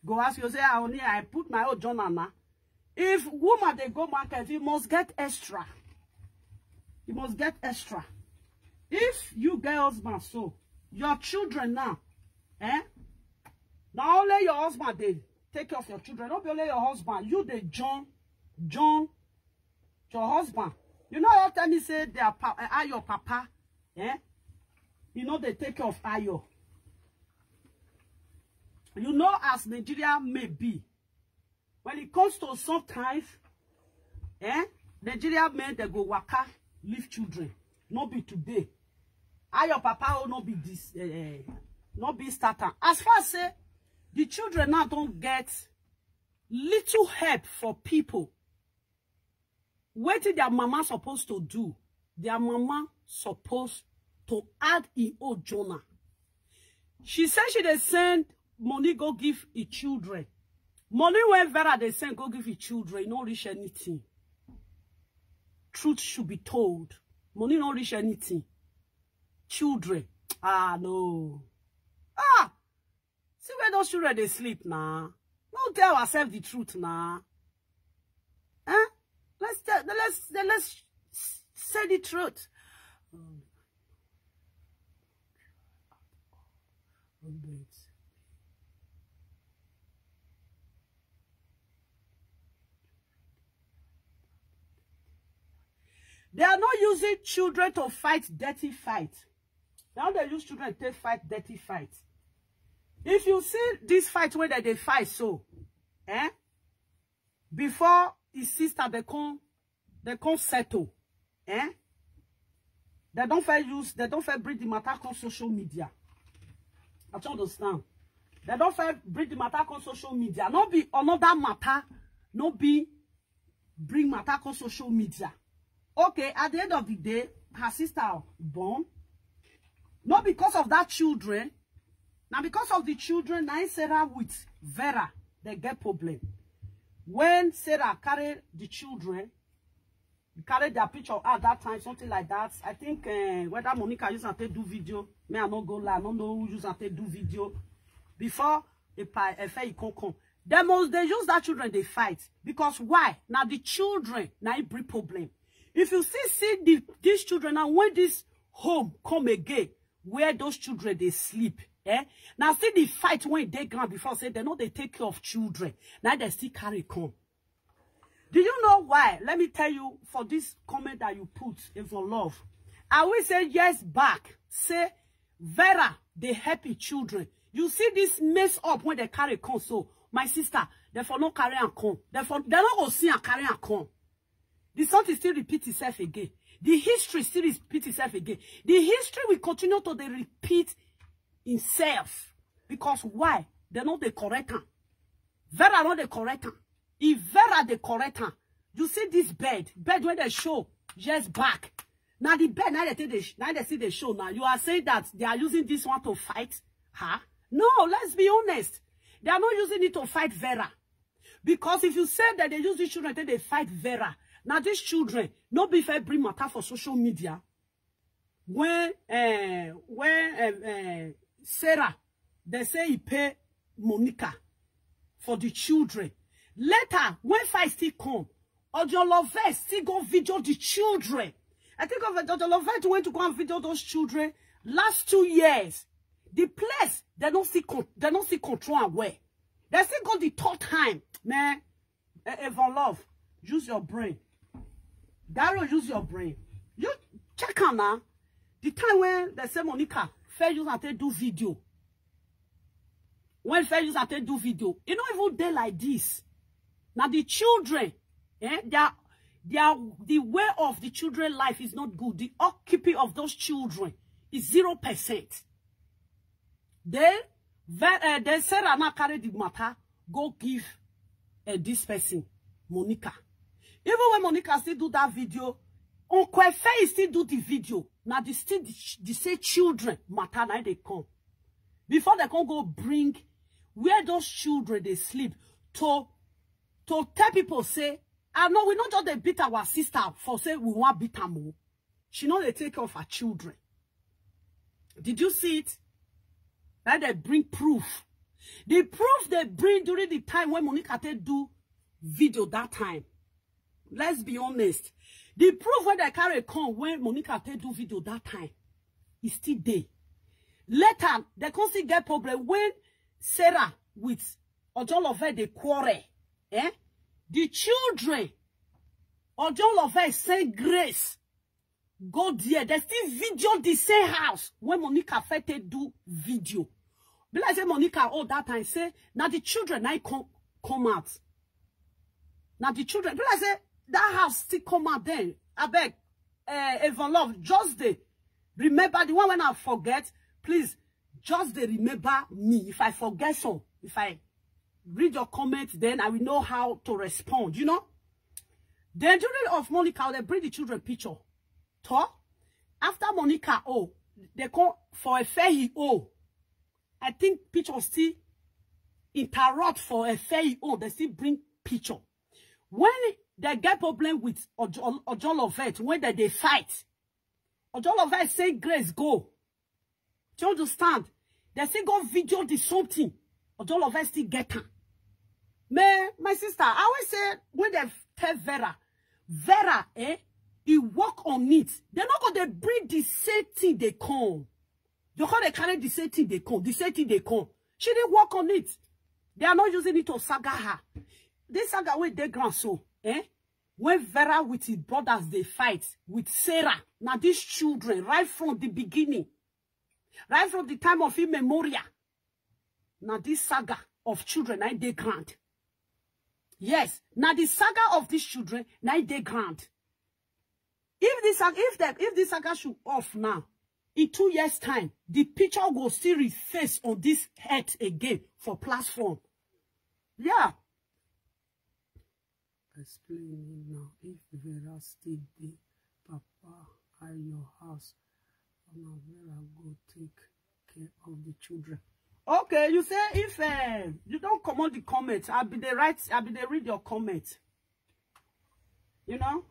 Go ask you say, "Ah, only I put my own John Anna." If woman they go market, you must get extra. You must get extra. If you get husband, so your children now, eh? Now only your husband they take care of your children. Not be only your husband. You they John, John, your husband. You know, you tell me say they are pa- eh, are your papa, eh? You know they take care of Ayo. You know, as Nigeria may be, when it comes to sometimes, eh, Nigeria men they go waka, leave children. Not be today. Ayo papa will not be this, eh, eh, not be starter. As far as say the children now don't get little help for people. What did their mama supposed to do? Their mama supposed to add in old Jonah. She said she dey send money go give her children. Money when Vera they send go give her children, no reach anything. Truth should be told. Money no reach anything. Children. Ah, no. Ah! See where those children they sleep now. No tell ourselves the truth now. Eh? Let's tell, let's let's say the truth. They are not using children to fight dirty fight. Now they use children to fight dirty fight. If you see this fight where they fight so, eh? Before his sister they come they come settle, eh? They don't fair use, they don't fair bring the matter on social media. I don't understand. They don't fair bring the matter on social media. Not be another matter, not be bring matter on social media. Okay, at the end of the day, her sister born. Not because of that children. Now because of the children, now Sarah with Vera, they get problem. When Sarah carry the children, carry their picture at that time, something like that. I think uh, whether Monica use and take do video, me I no go lie, I no know who use and take do video before a pa a fair come come. They must they use that children they fight because why? Now the children now it bring problem. If you see see the these children now when this home come again, where those children they sleep, eh? Now see the fight when they ground before say they know they take care of children. Now they still carry come. Do you know why? Let me tell you for this comment that you put, if for love. I will say yes back. Say Vera, they happy children. You see this mess up when they carry come. So my sister, therefore no carry and come. Therefore they not go see and carry and come. The something still repeat itself again. The history still repeat itself again. The history will continue to dey repeat himself. Because why? They know they correct am. Vera no dey correct am. If Vera dey correct am, you see this bed, bed where they show years back. Now the bed now they take they now they see the show now. You are saying that they are using this one to fight her? No, let's be honest. They are not using it to fight Vera. Because if you say that they use these children, then they fight Vera. Now these children, no be fair bring matter for social media. When uh, when uh, uh, Sarah, they say he pay Monica for the children. Later, when fight still come, Ojo Love still go video the children. I think of Ojo Love went to go and video those children last two years. The place they don't see con- they don't see control and where they still go the third time, man. Avon Love, use your brain. Daryl, use your brain. You check am now. The time when they say Monica fair use and take do video. When fair use and take do video, e no even dey like this. Now the children, eh, they are, they are, the way of the children life is not good. The upkeeping of those children is zero percent. Then, ve- uh, then Sarah now carry the matter, go give uh, this person, Monica. Even when Monica still do that video, Uncle Efe still do the video. Now the still the, the say children matter now they come. Before they can go bring where those children they sleep to to tell people say I know we not just dey beat our sister for say we want beat am o. She no dey take care of her children. Did you see it? That they bring proof. The proof they bring during the time when Monica take do video that time. Let's be honest. The proof when they carry come when Monica take do video that time is still there. Later, they come still get problem when Sarah with Ojolove dey quarrel. Eh? The children, Ojolove send Grace go there. They still video the same house when Monica first take do video. Be like say Monica all that time say, "Now the children I come come out." Now the children, be like say that house still come out then. I beg, uh, Evan Love, just the remember the one when I forget, please, just the remember me. If I forget some, if I read your comment, then I will know how to respond, you know? Then during of Monica, they bring the children picture. To after Monica, oh, they call for a fair oh. I think picture still interrupt for a fair oh. They still bring picture. When they get problem with Ojol Ojol of it, when they, they fight, Ojol of it say Grace go. Do you understand? They still go video the something. Ojol of it still get am. Me, my sister, I always say when they tell Vera, Vera, eh, he work on it. They not go they bring the same thing they come. They call they carry the same thing they come. The same thing they come. She didn't work on it. They are not using it to saga her. This saga with the grand so, eh? When Vera with his brothers they fight with Sarah. Now these children, right from the beginning, right from the time of Immemoria, now this saga of children, I they grant. Yes, now the saga of these children, now they grant. If this sag- if the if this saga should off now, in two years' time, the picture will still reface on this head again for platform. Yeah. Explain it now. If Vera still dey, Papa, at your house, una Vera go take care of the children. Okay, you say if uh, you don't comment the comment, I'll be the right, I'll be the read your comment. You know?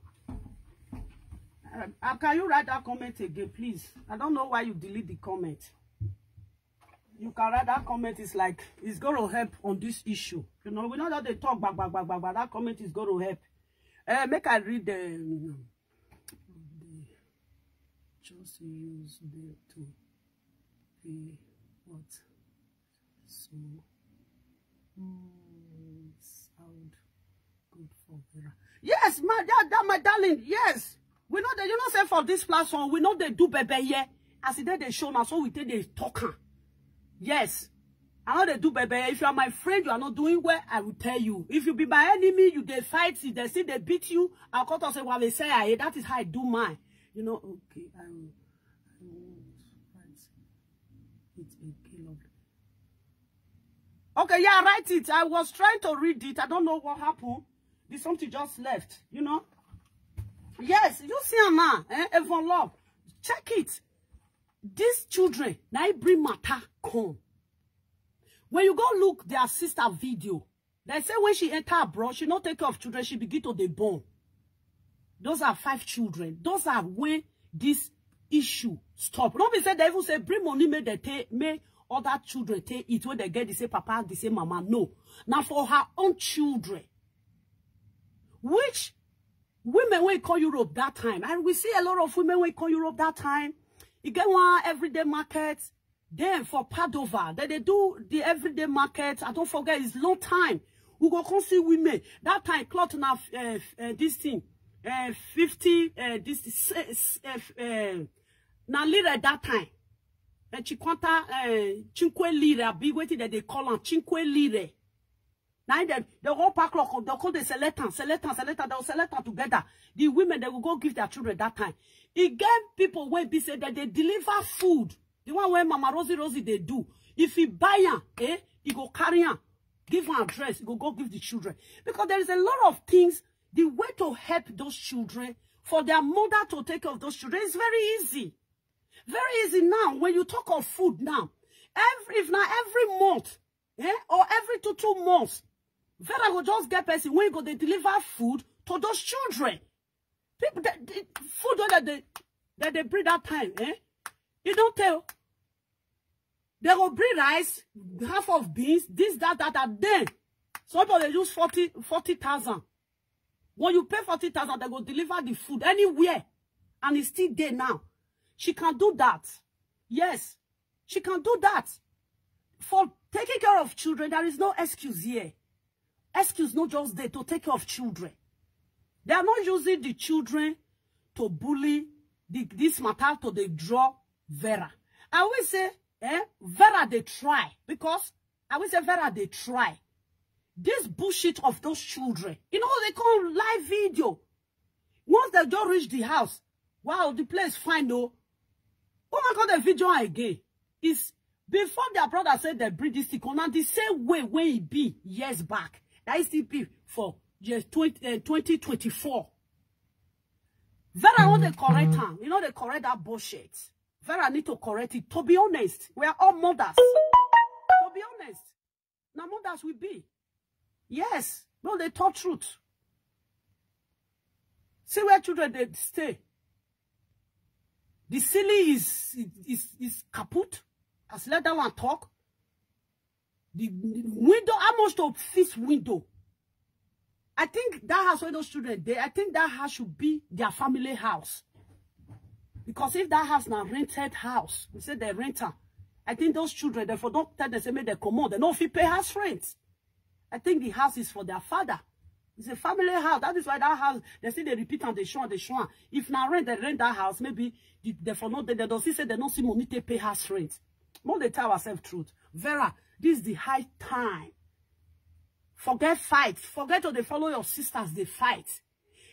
Uh, uh, can you write that comment again, please? I don't know why you delete the comment. You can write that comment. It's like it's going to help on this issue. You know, we know that they talk back, back, back, back, but that comment is going to help. Uh, make I read the. They just use them to pay what? So, mm, sound good for Vera. Yes, my dad, that my darling. Yes, we know that you know say for this platform we know they do baby here. As they they show now, so we take they talk am. Yes. I know they do baby. If you are my friend, you are not doing well, I will tell you. If you be my enemy, you they fight, if they see they beat you, I'll cut and say, "Well, they say I that is how I do mine." You know, okay, I will, I will write it again, lovely. Okay, yeah, write it. I was trying to read it. I don't know what happened. The something just left, you know. Yes, you see am now, eh? Evan Love, check it. These children, now I bring matter come. When you go look their sister video, they say when she enter abroad, she not take care of children, she begin to dey born. Those are five children. Those are when this issue stop. Don't be say they even say bring money, make they take, make other children take it when they get the same papa, the same mama. No, now for her own children. Which women when come Europe that time, and we see a lot of women when come Europe that time. You get one everyday market. Then for Padova, then they do the everyday market. I don't forget, it's long time. We go come see women. That time, cloth now, uh, uh, this thing, uh, fifty, uh, this, uh, uh, now lira that time. And Chiquanta, uh, Cinque Lire, be waiting that they call on Cinque Lire. Now they, the whole park lock, they call the Seletan, Seletan, Seletan, they will Seletan together. The women, they will go give their children that time. He gave people when be said that they deliver food. The one where Mama Rosie Rosie they do. If he buy am, eh, he go carry am, give an address, he go go give the children. Because there is a lot of things, the way to help those children, for their mother to take care of those children is very easy. Very easy now. When you talk of food now, every if now every month, eh, or every two two months, Vera go just get person when go they deliver food to those children. People that the food that they that they bring that time, eh? You don't tell. They go bring rice, half of beans, this, that, that, and then some people they use forty, forty thousand. When you pay forty thousand, they go deliver the food anywhere. And it's still there now. She can do that. Yes, she can do that. For taking care of children, there is no excuse here. Excuse no just there to take care of children. They are not using the children to bully the, this matter to the draw Vera. I will say, eh, Vera they try because I will say Vera they try. This bullshit of those children. You know they call live video. Once they don't reach the house, wow, the place fine though. Woman call the video again. Is before their brother said they bring this thing, now the same way when he be years back. That is still be for years twenty, uh, twenty twenty-four. Vera want to correct her. You know they correct that bullshit. Vera need to correct it. To be honest, we are all mothers. To be honest, now mothers we be. Yes, no, they talk truth. See where children they stay. The ceiling is is is kaput. As let that one talk. The window, how much to fix window? I think that house where those children they I think that house should be their family house. Because if that house now rented house, we say they rent her. I think those children, they for don't tell them say make they come on, they no fit pay house rent. I think the house is for their father. It's a family house. That is why that house, they say they repeat and they show and they show. If now rent, they rent that house, maybe the, they for not they don't see say they don't see money to pay house rent. More they tell ourselves truth. Vera, this is the high time. Forget fight. Forget to they follow your sisters, they fight.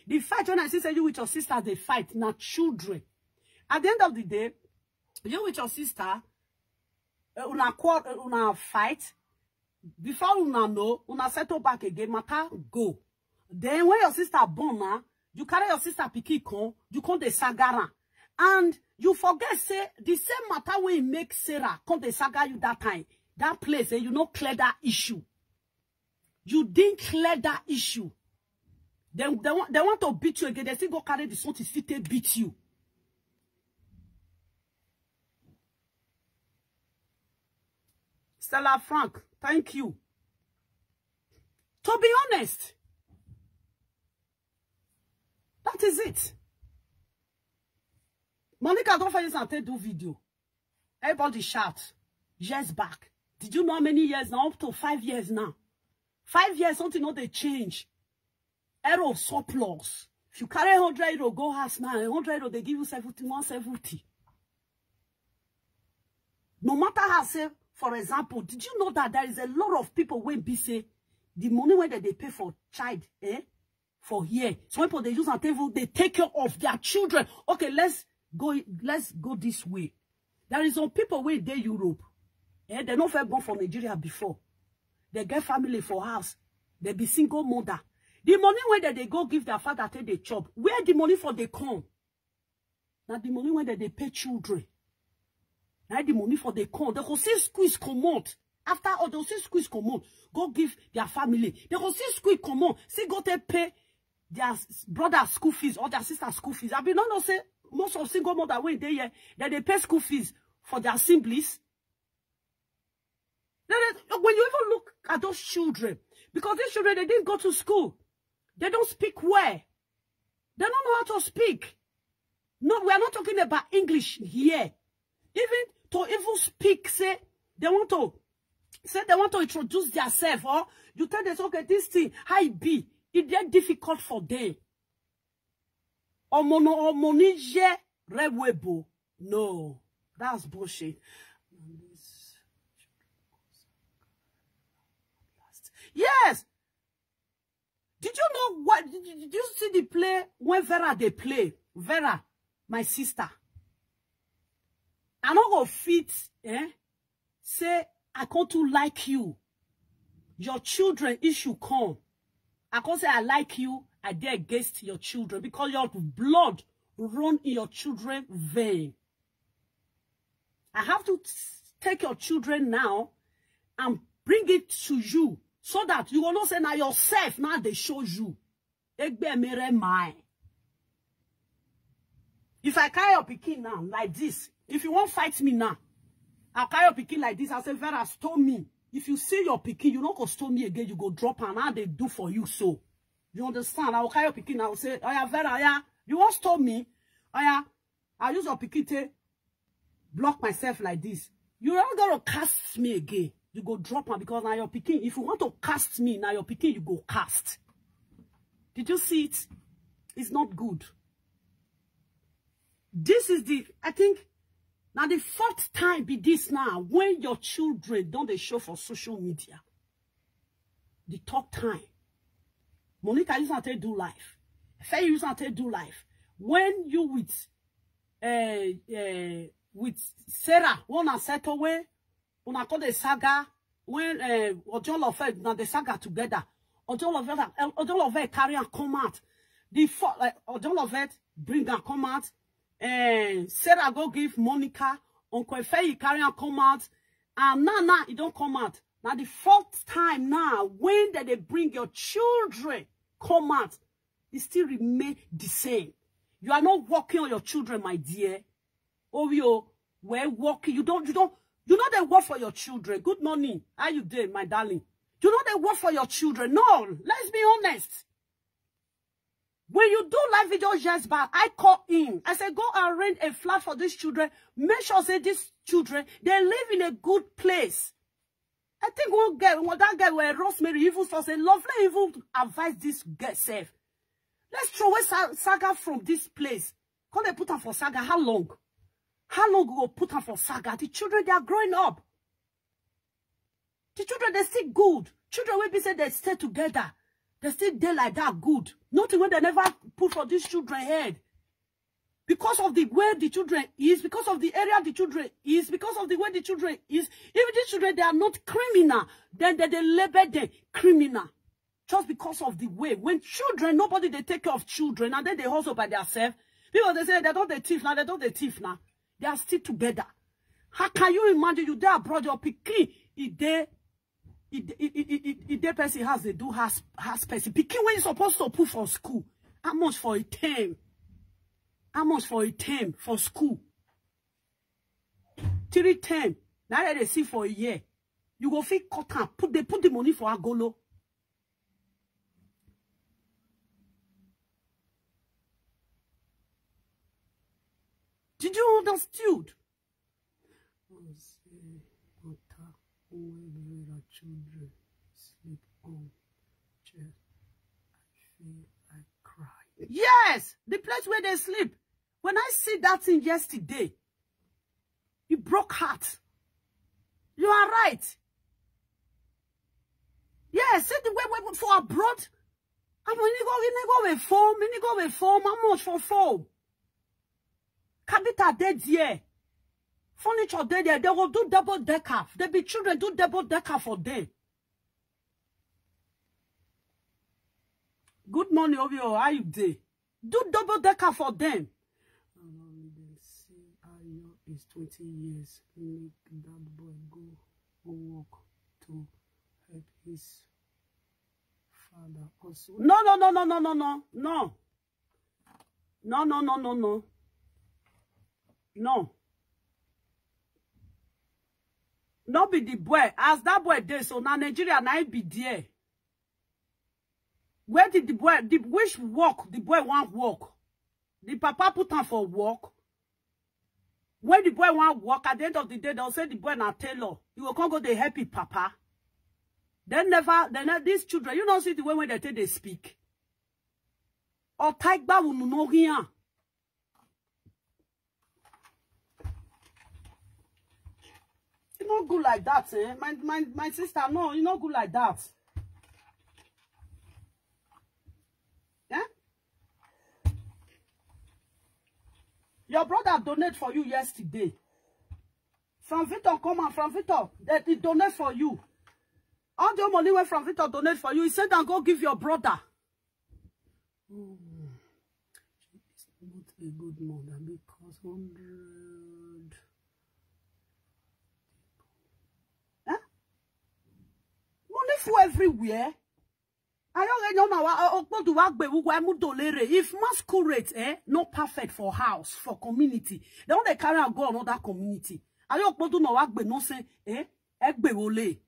The fight when I see say you with your sisters, they fight. Now children. At the end of the day, you with your sister, uh, una quarrel, uh, una fight. Before una know, una settle back again, matter go. Then when your sister born now, you carry your sister pikin come, you come the sagaran. And you forget say the same matter wey make Sarah come the saga you that time. That place, eh, you no clear that issue. You didn't clear that issue. They, they, want, they want to beat you again. They still go carry the something, still take beat you. Stella Frank, thank you. To be honest, that is it. Monica, don't find this and take do video. Everybody shout. Years back. Did you know how many years now? Up to five years now. Five years, something not they change. Error surplus. If you carry hundred euro, go house now. Hundred euro, they give you seventy, one seventy. No matter how say, for example, did you know that there is a lot of people when be say the money when that they pay for child, eh? For here, some people they use and table, they take care of their children. Okay, let's go. Let's go this way. There is some people wey dey Europe, eh, they no fit born for Nigeria before. They get family for house. They be single mother. The money wey dem dey go give their father take dey chop, where the money for dey come? Na the money wey dem dey pay children. Na the money for dey come. They go see squeeze comot. After all, they go see squeeze comot. Go give their family. They go see squeeze comot. See go take pay their s- brother school fees or their sister school fees. I be no know say most of single mother wey dey here, dem dey pay school fees for their siblings. Then they- when you even look at those children, because these children, they didn't go to school, they don't speak well. They don't know how to speak. No, we are not talking about English here. Even to even speak, say they want to say they want to introduce themselves, or you tell them, okay, this thing, how it be, it get difficult for them. Omono omoni je rewebo. No, that's bullshit. Yes. Did you know what? Did you, did you see the play when Vera they play? Vera, my sister. I no go fit, eh? Say I come to like you. Your children issue come. I come say I like you. I dey against your children because your blood run in your children vein. I have to t- take your children now and bring it to you so that you will not say now yourself now they show you. Egbe mere mai. If I carry your pikin now, like this, if you won't fight me now, I'll carry your pikin like this. I say, Vera, stone me. If you see your pikin, you not go stone me again, you go drop am. How they do for you so? You understand? I will carry your pikin. I will say, oh yeah, Vera, yeah, you won't stone me. Oh yeah, I use your pikin to block myself like this. You are not gonna cast me again. You go drop am because now your pikin. If you want to cast me, now your pikin you go cast. Did you see it? It's not good. This is the, I think, now the fourth time be this now when your children don't they show for social media. The third time. Monica use am take do life. Faye use am take do life. When you with uh, uh, with Sarah, one and set away, una call the saga when uh, Ojolofed na the saga together. Ojolofed, Ojolofed carry and come out. The four, like, Ojolofed bring and come out. Uh, Sarah go give Monica, Uncle Faye carry and come out. And now, now, he don't come out. Now, the fourth time now, when that they bring your children come out, it still remain the same. You are not working on your children, my dear. Ovio, we're working. You don't, you don't, you know they work for your children. Good morning. How you doing, my darling? You know they work for your children. No, let's be honest. When you do live video years back, I call in. I said, go and rent a flat for these children. Make sure say these children, they live in a good place. I think one girl, one that girl where Rosemary even saw say, lovely even advise this girl self. Let's throw away sa- saga from this place. Can they put her for saga? How long? How long we go put her for saga? The children, they are growing up. The children, they still good. Children will be say they stay together. They still dey like that good. Nothing when they never put for these children head. Because of the way the children is, because of the area the children is, because of the way the children is, even these children, they are not criminal. Then they, they label them criminal. Just because of the way. When children, nobody they take care of children, and then they hustle by themselves. People they say they don't they thief now, they don't they thief now. They are still together. How can you imagine you there abroad, your pikin, if they if the person has they do has has person. Pikin when you supposed to put for school. How much for a term? How much for a term for school? Three term. Now that they see for a year. You go fit cut am. Put they put the money for agolo. Did you understood? Say, water, where the children sleep on chair. I feel I cry. Yes, the place where they sleep. When I see that thing yesterday, it broke heart. You are right. Yes, see the way we for abroad. I'm gonna go, gonna go with foam, gonna go with foam. How much for foam? Capital dead there. Furniture dead there. They will do double decker. They be children do double decker for them. Good morning, Ovio. How you day? Do double decker for them. Mama, make dem see how young is twenty years. Make that boy go, go work to help his father also. No, no, no, no, no, no, no, no. No, no, no, no, no. No. No be the boy. As that boy dey so, na Nigeria na him be there. Where did the boy, the, which work the boy want work? The papa put am for work. When the boy want work, at the end of the day, they'll say the boy na tailor. He will come go dey help him papa. Then never, then these children, you don't see the way when they take they speak. Or Taigba will no here. You no good like that, eh? My my my sister, no, you no good like that. Eh? Your brother donate for you yesterday. From Victor come and from Victor, that he donate for you. All the money went from Victor donate for you. He said, and go give your brother. Hmm. She is not a good mother because hundred. Huh? Money for everywhere. Ayo, you know, wa, okpodu wa gbe, wa mu dolere. If masquerade, eh, no perfect for house, for community, they want to carry and go another community. Ayo, okpodu no wa gbe, no say, eh, egbe wole.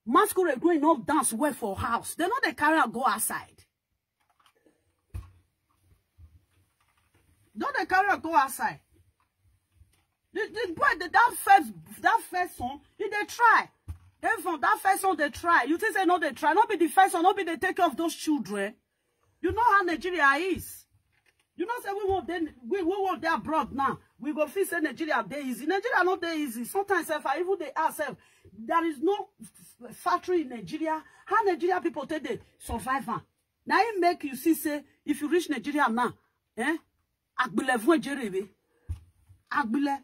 Masquerade going not dance well for house. They know they carry and go outside. Don't they carry and go outside? The, the boy, the, that first, that first one, he they try. Even that first one they try. You think they know they try? Not be the first one, not be they take care of those children. You know how Nigeria is. You know, say we want them, we, we want their abroad now. We go feel say Nigeria they easy. Nigeria not they easy. Sometimes if I even they ask them, there is no f-, f-, factory in Nigeria. How Nigeria people take the survivor? Now it make you see say if you reach Nigeria now, eh? Agbile fun jerebe. Agbile.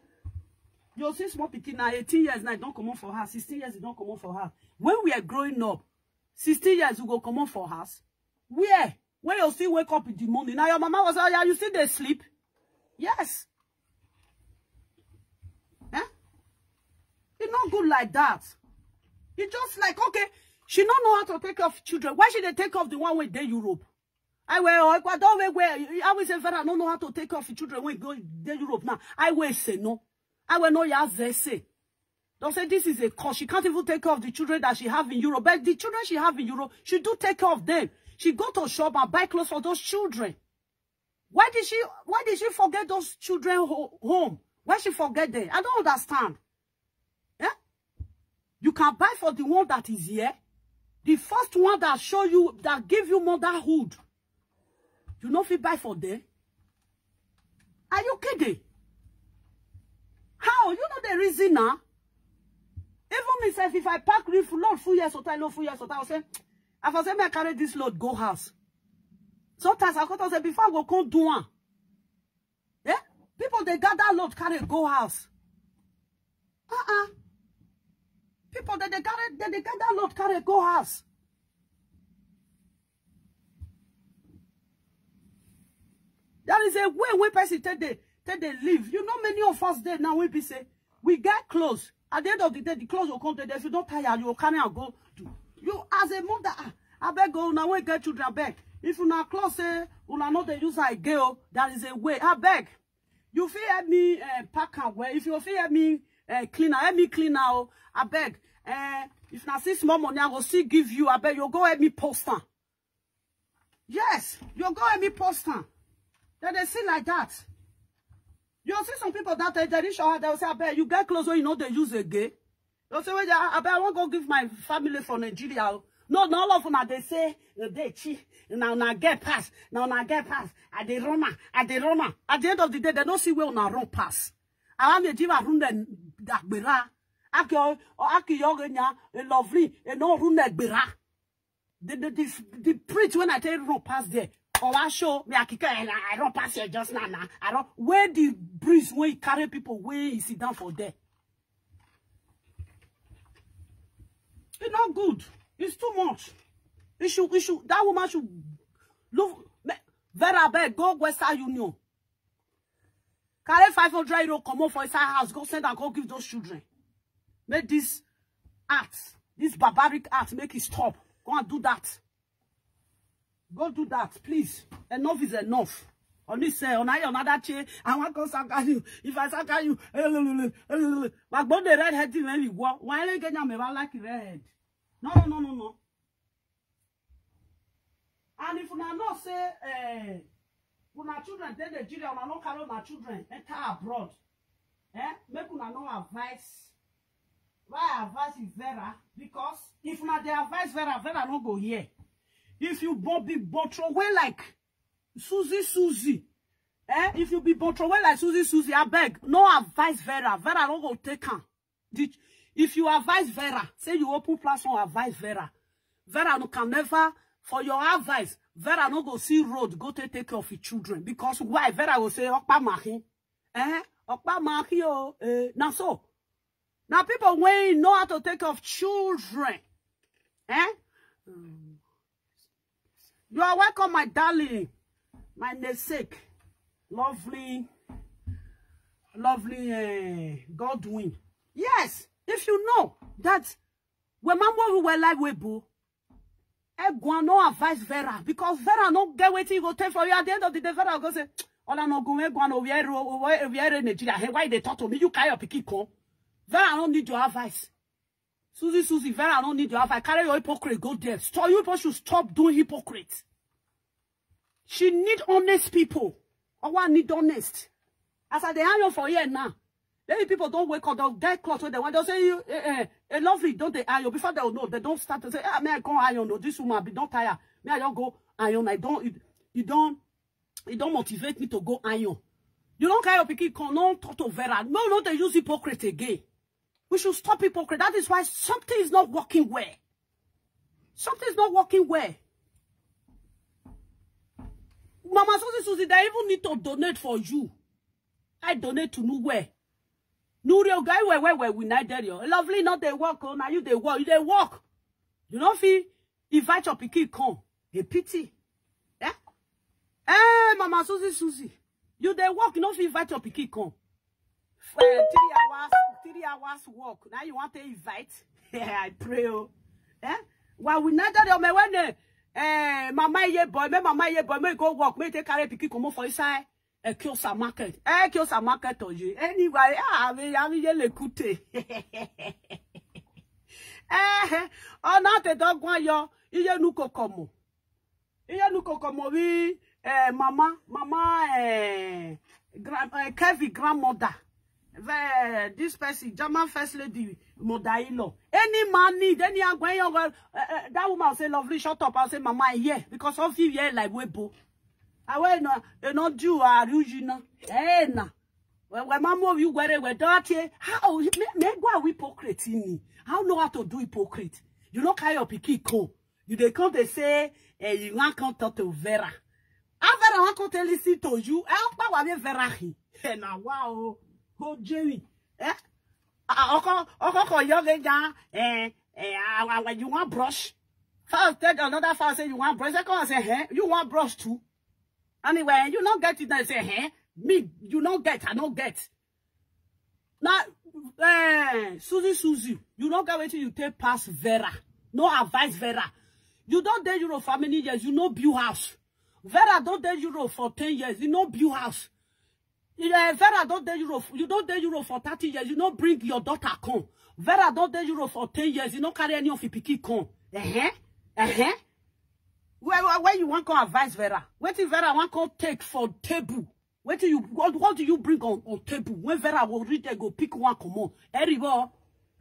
You see small pikin now, eighteen years now, don't come on for her. Sixteen years, don't come on for her. When we are growing up, sixteen years, you go come on for us. Where? When you still wake up in the morning. Now your mama was, "Oh, yeah, you still they sleep?" Yes. Eh? It's not good like that. It's just like, okay, she don't know how to take care of children. Why should they take care of the one with the Europe? I will, oh, Ecuador, where, where, I will say, "Vera, I don't know how to take care of the children when go the Europe now." I will say no. I will know, yeah, they say. Don't say this is a cause. She can't even take care of the children that she have in Europe. But the children she have in Europe, she do take care of them. She go to shop and buy clothes for those children. Why did she, why did she forget those children ho-, home? Why she forget them? I don't understand. Eh? You can buy for the one that is here. The first one that show you, that give you motherhood. You know if you buy for them. Are you kidding? How? You know the reason now? Even myself, if I pack reef, load full years, or I load full years, or I say, I for say, "Me, I carry this load, go house." Sometimes I go to say, "Before I go come do one." Eh? People, they gather load, carry go house. Uh-uh. People, they, they carry, they, they gather load, carry go house. There is a way when person take they, take they leave. You know, many of us there now, we be say, we get clothes. At the end of the day, the clothes will come there. If you don't tire, you will carry and go. You, as a mother, ah, I beg, oh, now we get children, I beg. If you not clothes, say, you not know they use again, oh, there is a way. I beg. You feel help me, eh, pack am well. If you feel help me, eh, clean am, help me clean am, oh, I beg. Eh, if na see small money, I go still give you. I beg, you go help me post am. Yes, you go help me post am. Then they see like that. You see some people that they, they reach out, they'll say, "I beg, you get clothes when you know they use again." They'll say, "Well, I, I beg, I won't go give my family for Nigeria, oh." No, no, all of them, they say, eh, they cheat. Now, now get pass. Now, now get pass. I dey run am. I dey run am. At the end of the day, they don't see where una run pass. I want to give a run then that gbera. Aki o, o aki yo genya, a lovely, a no run that gbera. The, the, the, the preach when I tell you run past there. Or I show me, I kick, I, I run past here just now, now. I don't, where the breeze when you carry people, where you sit down for there? It's not good. It's too much. It should, it should, that woman should look, me, Vera, beg, go Western Union. Carry five hundred euro, come out for inside house, go send and go give those children. Make this act, this barbaric act, make it stop. Go and do that. Go do that, please. Enough is enough. On this, eh, on I another chair, I want to sack you. If I sack you, eh, lululu, eh, lululu. But go the red head thing, let me go. Why they get me like red? No, no, no, no, no. And if una know say, eh, una children dey Nigeria, una no carry una children enter abroad, eh, make una no advise. Why I advise you, Vera? Because if una dey advise Vera, Vera no go hear. If you bo-, be botro way like Susie, Susie, eh, if you be botro way like Susie, Susie, I beg, no advise Vera. Vera no go take am. The, if you advise Vera, say you open platform, advise Vera. Vera no can never, for your advice, Vera no go see road, go take, take care of his children. Because why? Vera will say, "Okpa mahi." Eh? "Okpa mahi, oh, eh." Now so. Now people when know how to take care of children. Eh? You are welcome, my darling, my namesake, lovely, lovely, eh, Godwin. Yes, if you know that we mambo we were like we boo. Egwan no advise Vera because Vera no get wetin you go take for you. At the end of the day, Vera go say, "Ola no go Egwan no where ro where where Nigeria. Hey, why they talk to me? You carry your pikin come." Vera no need your advice. Susie, Susie, Vera no need your advice. Carry your hypocrite, go there. Stop, you people should stop doing hypocrite. She need honest people. Owa need honest. As I dey iron for here now, many people don't wake up, they'll get clothes with them. When they'll say, "You, eh, eh, eh, lovely, don't they iron?" Before they'll know, they don't start to say, "Ah, man, I can't iron. No, this woman be don't tire. Me, I don't go iron. I don't, you, you don't, you don't motivate me to go iron." You don't carry your pikin, come, no talk to Vera. No, no, they use hypocrite again. We should stop hypocrite. That is why something is not working well. Something is not working well. Mama Susie, Susie, they even need to donate for you. I donate to nowhere. Nuri ogai we we we we need there. Lovely, not they work. Oh, now you they work. You they work. You know, if you invite your pikin come, a pity. Eh? Eh, Mama Susie, Susie, you they work. You know, if you invite your pikin come, for three hours, three hours work. Now you want to invite? Yeah, I pray. Oh. Eh? Well, we need there. Me when eh, eh, Mama ye boy, me Mama ye boy, me go work, me take carry pikin come for inside. Ekiosa market. Ekiosa market oye. Anyway, ah, we have ye le kute. Eh, oh, not a dog one yo. Iye nuko komo. Iye nuko komo we, eh, mama, mama, eh, grand, eh, Kevin grandmother. The, this person, German first lady, mother-in-law. Any man need, any agwen, eh, eh, that woman say, "Lovely, shut up." I say, "Mama, yeah," because of you, yeah, like, we bo. I will not, you know, do our you, you know. Eh, na. Well, well, mama, you were, were dirty. How, me, me, go hypocrite in me. I don't know how to do hypocrite. You know, carry your pikin come. You they come, they say, eh, you want come talk to Vera. How Vera want come tell listen to you? Eh, how power we Vera he? Eh, na wow. Oh, Jerry. Eh? Ah, oko, oko ko yoge ja. Eh, eh, ah, ah, ah, you want brush? First, tell another first say you want brush. Second one say, "Hey, you want brush too?" Anyway, you not get it. They say, "Hey, me, you not get, I not get." Now, eh, Susie, Susie, you not get wetin you take pass Vera. No advice Vera. You don't dey Europe for many years. You no build house. Vera don't dey Europe for ten years. You no build house. You, eh, Vera don't dey Europe. You don't dey Europe for thirty years. You no bring your daughter come. Vera don't dey Europe for ten years. You no carry any of your pikin come. Uh-huh. Uh-huh. Where, where, where you want come advise Vera? Wetin Vera want come take for table? Wetin you, what, what do you bring on, on table? When Vera will read there, go pick one come on. Eribo,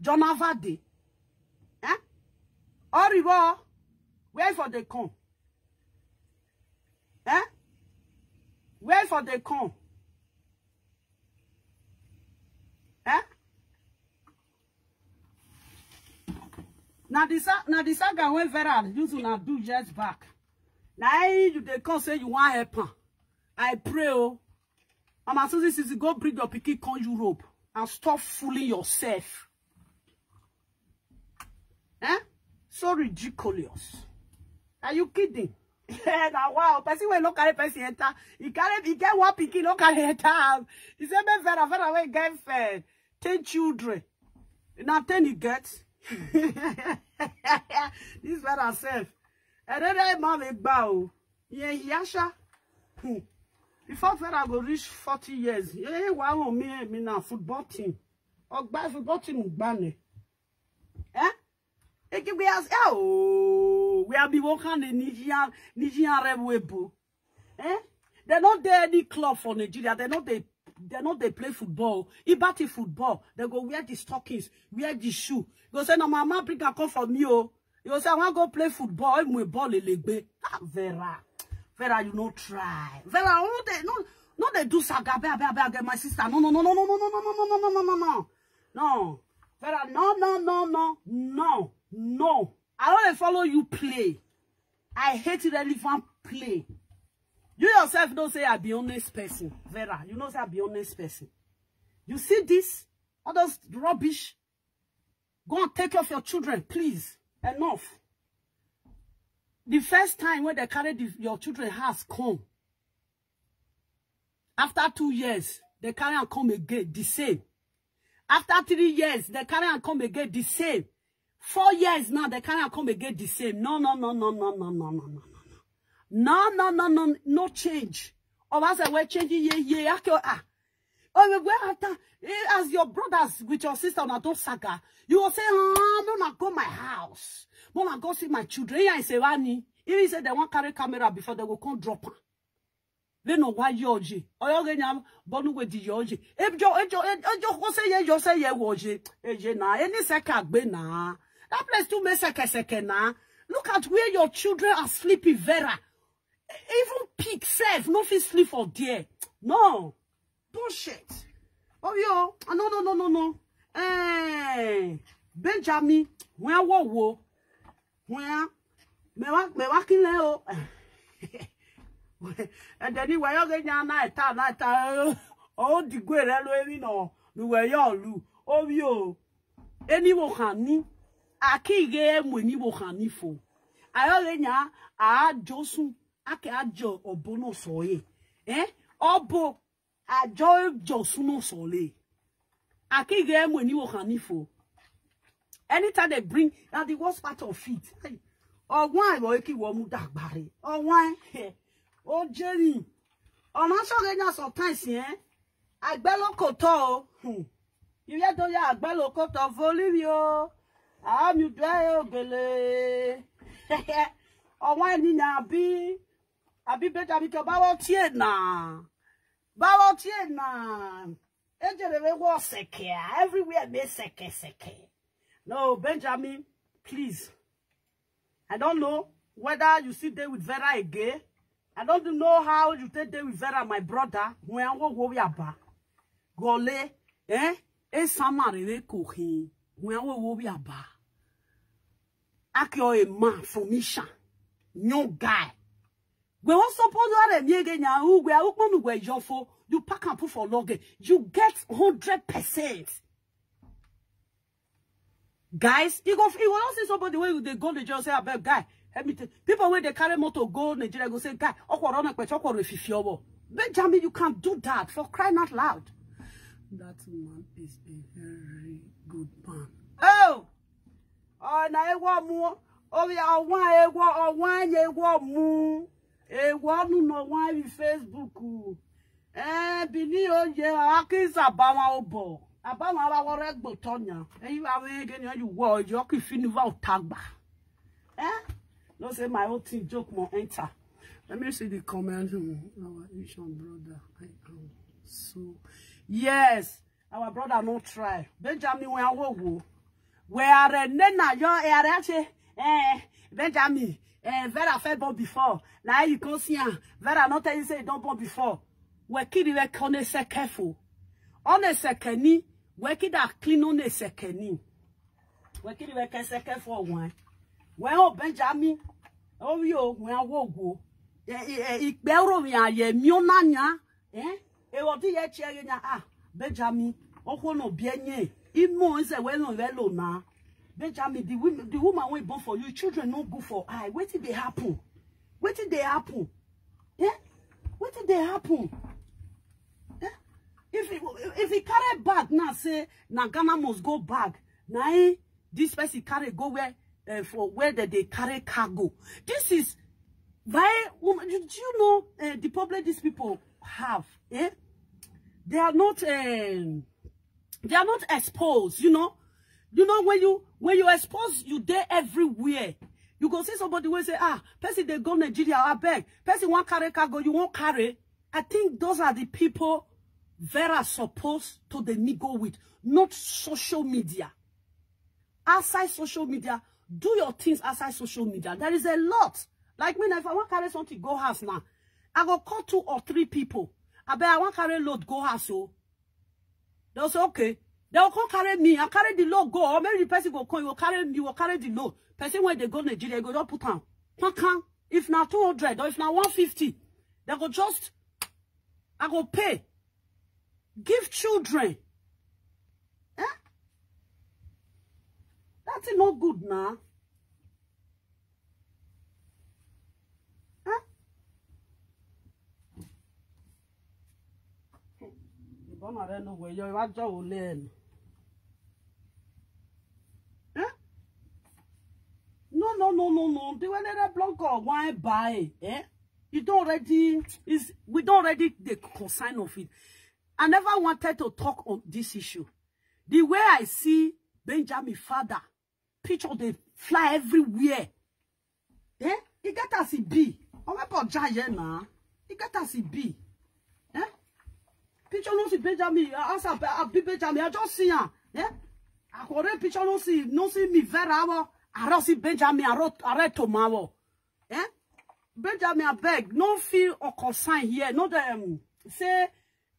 Jonah Vade. Eh? Oribo, where for they come? Eh? Where for they come? Eh? Now the sa-, now the saga when Vera use una do years back. Now you they come say you want help am. I pray, oh, Mama Susie, Susie, go bring your pikin come Europe and stop fooling yourself. Eh? So ridiculous. Are you kidding? Now wow, person wey no carry person enter. He carry, he get one pikin, no carry enter. He say make Vera, Vera wey get, eh, ten children. Na ten he get. This Vera self. And then that man dey gba o. Yeah, he asha. Hmm. Before Vera go reach forty years, yeah, wow, me, me na football team. Ogba football team gbane. Eh? Eke we as, eh, oh, we are be working the Nigerian, Nigerian rebel. Eh? They not there any club for Nigeria. They not they, they not they play football. Ibati football. They go wear the stockings, wear the shoe. Go say, "No, mama, bring a come for me, oh." You go say, "I want go play football." I'm a ball, legbe. Ah, Vera. Vera, you no try. Vera, no they, no, no they do saga. Be, be, be, be, my sister. No, no, no, no, no, no, no, no, no, no, no, no, no, no. No. Vera, no, no, no, no, no, no. I don't follow you play. I hate irrelevant play. You yourself don't say I be honest person. Vera, you know say I be honest person. You see this? All those rubbish. Go and take care of your children, please. Enough. The first time when they carry the, your children house come, after two years, they carry and come again, the same. After three years, they carry and come again, the same. Four years now, they can't come again the same. No, no, no, no, no, no, no, no, no, no, no, no, no, no, no change. Or as I were changing, yeah, yeah, I can, ah. Oh, we were after, eh, as your brothers with your sister on a saga, you will say, ah, no, not go my house. No, not go see my children. Yeah, I say, Rani. Even say they won't carry camera before they will come drop her. They know why Yoji. Or you get bonu with the Yoji. If you, if you, if you go say, yeah, you say, yeah, Woji. Eh, yeah, na. Any second, be na. That place too may second, second na. Look at where your children are sleeping, Vera. Even pig self, no fit sleep for there. No. Bullshit. Oh, yo. Ah, no, no, no, no, no. Eh, Benjamin, where, wo, wo? Where? Me wa, me wa kinle o. And then you were getting a night, a night, oh, the great railway, no. You were your lu. Oh, yo. Any wo can ni. Aki ge mu ni wo can ni fo. Ayo ge nya, a josun, ake a jo obo no so e. Eh? Obo, a jo josun no so le. Aki ge mu ni wo can ni fo. Anytime they bring, na the worst part of it. Hey. Oh, why wo eki wo mu dagbare? Oh, why? Oh, Jenny. Oh, na so ge nya sometimes, eh? Agbelo koto o. Hmm. You hear do ya agbelo koto volume yo. Ah, mi do e o gele. Oh, why ni na bi? Abi Benjamin ke bawo tie na. Bawo tie na. Ejere we wo seke. Everywhere me seke, seke. No, Benjamin, please. I don't know whether you still dey with Vera again. I don't know how you take dey with Vera, my brother. When I wo wo ya ba. Gole, eh? E sama re re ko hin. When I wo wo ya ba. Akio a man from Isha. Young guy. We won't suppose you are a mi again. Ya, who we are, who we are, you pack and put for luggage. You get hundred percent. Guys, you go, you will not see somebody where they go to jail say, "Abeg, guy, help me." People where they carry motor go Nigeria go say, "Guy, okwa rona kwe, okwa refifi owo." Benjamin, you can do that for crying out loud. That man is a very good man. Oh, oh, na ewo mu. Oh, yeah, oh, one ewo, oh, one ewo mu. Ewo nu no one in Facebook. Eh, bini oye, akisa bawa obo. Abawa wa wore gbotonya. Eh, you are again, you wo, you ki finiva otagba. Eh? No say my own thing joke mo enter. Let me see the comment. Hmm, our Asian brother. I am so. Yes, our brother no try. Benjamin, we are wo. We are a nena, yo, eh, are, eh, Benjamin, eh, Vera fell born before. Now you come see her. Vera not tell you say you don't born before. We kiri we kone se careful. On a second, we kid a clean on a second. We kiri we can se careful one. We o Benjamin. Oh, yo, we are wo. Eh, eh, eh, ikpero mi aye mi onanya. Eh? E wo di ye che ye nya, ah, Benjamin. Okwo no bi enye. Imo nse we no we lo na. Benjamin, the women, the woman wey born for you, children no good for eye. Wetin dey happen? Wetin dey happen? Eh? Wetin dey happen? Eh? If he, if he carry bag now, say na Ghana must go bag. Na him this person carry go where, eh, for where that they carry cargo. This is why woman. You, do you know, eh, the problem these people have? Eh? They are not. Um, they are not exposed. You know. You know when you when you expose, you there everywhere. You go see somebody will say, "Ah, person they go Nigeria, I beg. Person won't carry cargo, you won't carry." I think those are the people Vera supposed to the mingle with, not social media. Outside social media, do your things outside social media. There is a lot. Like me, now, if I want carry something, go house now. I go call two or three people. I bet I want carry load, go house. Oh, they'll say, "Okay." They'll come carry me. I carry the load, go. Or maybe the person go come, you will carry, you will carry the load. Person when they go Nigeria, go don't put on. Can, can. If not two hundred or if not one fifty, they go just, I go pay. Give children. Eh? That's not good now. Eh? Ìbọn rẹ ló wẹ̀ yọ iwájú òun lẹ́nu. Eh? When they block or why buy, eh? You don't already is we don't already the concern of it. I never wanted to talk on this issue. The way I see Benjamin father, picture they fly everywhere. Eh? He get as he be. Owe bo ja ye na. He get as he be. Eh? Picture no see Benjamin. As I be Benjamin, I just see him. Eh? I correct picture no see no see me very hour. I don't see Benjamin. I wrote I read tomorrow. Eh? Benjamin, I beg, no feel or concern here. No dem say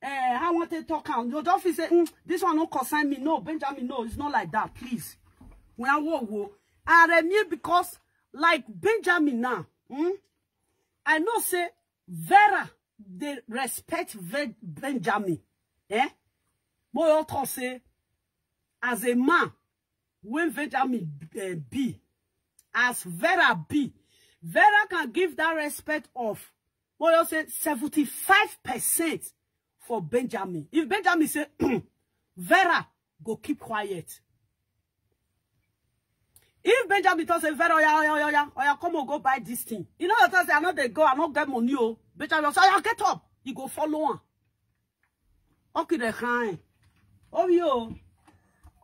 eh, I want to talk am. You don't feel say mm, this one no concern me. No, Benjamin, no, it's not like that. Please. When I wo wo, I remain because like Benjamin now, hmm, I know say Vera they respect Ve- Benjamin. Eh? But you talk say as a man, when Benjamin uh, be, as Vera be, Vera can give that respect of what you say seventy five percent for Benjamin. If Benjamin say Vera go keep quiet. If Benjamin talk say Vera oya oya oya oya oya come on go buy this thing. You know the thing say I no dey go, I no get money o. Benjamin say oya get up, he go follow am. Okay, the kind. Oh yo,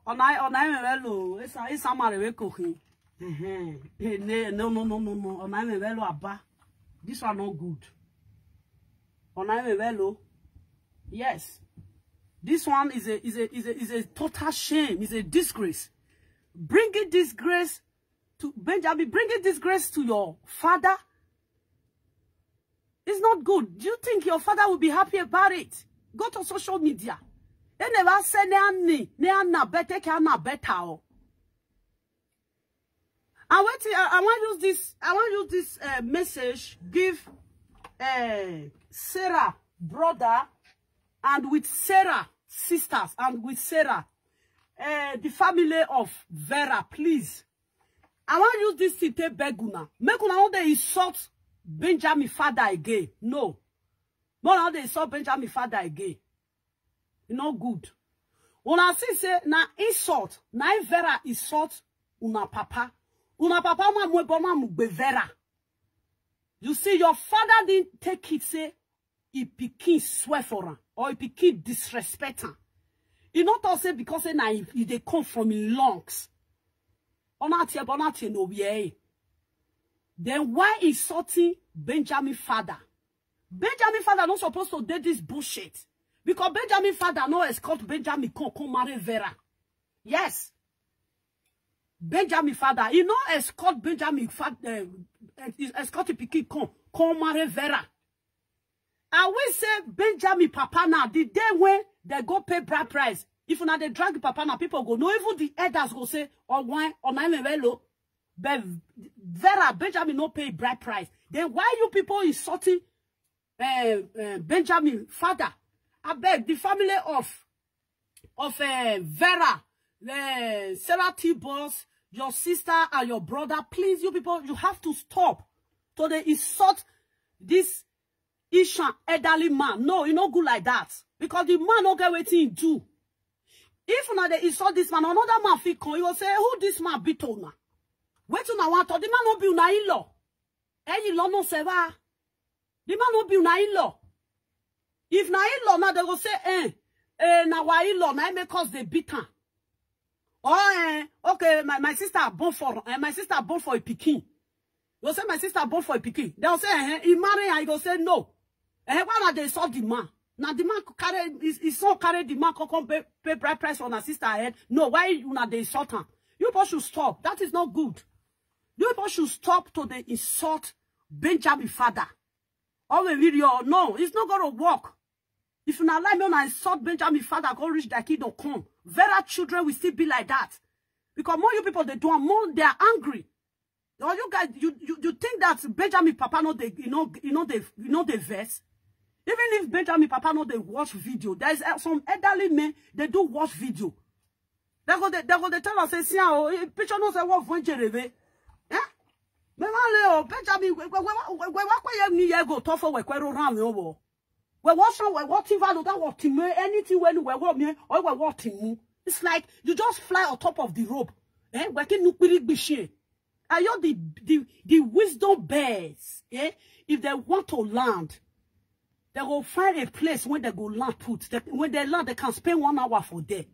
on I on I me lo. It's a it's a mare we cooking. No no no no no. On I me lo aba. This one not good. On I me lo. Yes. This one is a is a is a is a total shame. It's a disgrace. Bringing disgrace to Benjamin. Bringing disgrace to your father. It's not good. Do you think your father will be happy about it? Go to social media. They never say ne anni ne anna better can na better. Oh. I want to, I, I want to use this. I want to use this uh, message. Give uh, Sarah brother and with Sarah sisters and with Sarah uh, the family of Vera. Please, I want use this thing take beg una. Make una no dey insult Benjamin father again. No, no, no dey insult Benjamin father again. E no good. Una see say na insult na im Vera insult una papa. Una papa ma mu ebo ma mu gbe Vera. You see, your father didn't take it say he pikin swear for am or he pikin disrespect am. He not talk say because say na he, he dey come from him lungs. Ona tie bona tie no be eh. Then why insulting Benjamin father? Benjamin father not supposed to do this bullshit because Benjamin father no escort Benjamin come come marry Vera. Yes. Benjamin father, he no escort Benjamin father, uh, escort the pikin come come marry Vera. I will say Benjamin papa now the day when they go pay bride price. If una dey drag papa now, people go no even the elders go say or wine or nine well. But Vera Benjamin no pay bride price. Then why you people insulting uh, uh, Benjamin father? I beg the family of of uh, Vera, uh, Sarah T Boss, your sister and your brother. Please, you people, you have to stop to the insult this Ishan elderly man. No, e no good like that because the man no get wetin he do. If una dey insult this man, another man fit come. You go say, who this man be to una? Wetin una want to? The man no be una in-law. Ẹ̀yin lọ no se wa. The man no be una in-law. If na in-law now, they go say, eh, eh, na wa in-law, na im make us dey beat am. Oh, eh, okay, my, my sister born for, eh, my sister born for a pikin. Go say my sister born for a pikin. They'll say, eh, he marry and he go say no. Eh, why not they insult the man? Now the man carry his, his son carry the man come, come pay, pay bride price on her sister head. No, why you not they insult her? You people should stop. That is not good. You people should stop to the insult Benjamin father. Oh, we really all no, it's not gonna work. If you not like me, when I insult Benjamin father, go reach their kingdom come. Vera children will still be like that. Because more you people they do, more they are angry. Or you guys, you, you, you think that Benjamin papa know they, you know, you know they, you know they verse. Even if Benjamin papa know they watch video, there is uh, some elderly men they do watch video. They go, they, they go, they tell us say, see, oh, eh, picture no say what when jereve, eh? Me ma le o Benjamin, we we we we we we ye ni ye go to for we kwero ran me owo. We what some we what in value that what me anything when we what me or we what mu. It's like you just fly on top of the rope, eh? We can nukpiri gbishie. Are you the the the wisdom bears? Eh? If they want to land, they go find a place when they go land put. They, when they land, they can spend one hour for there.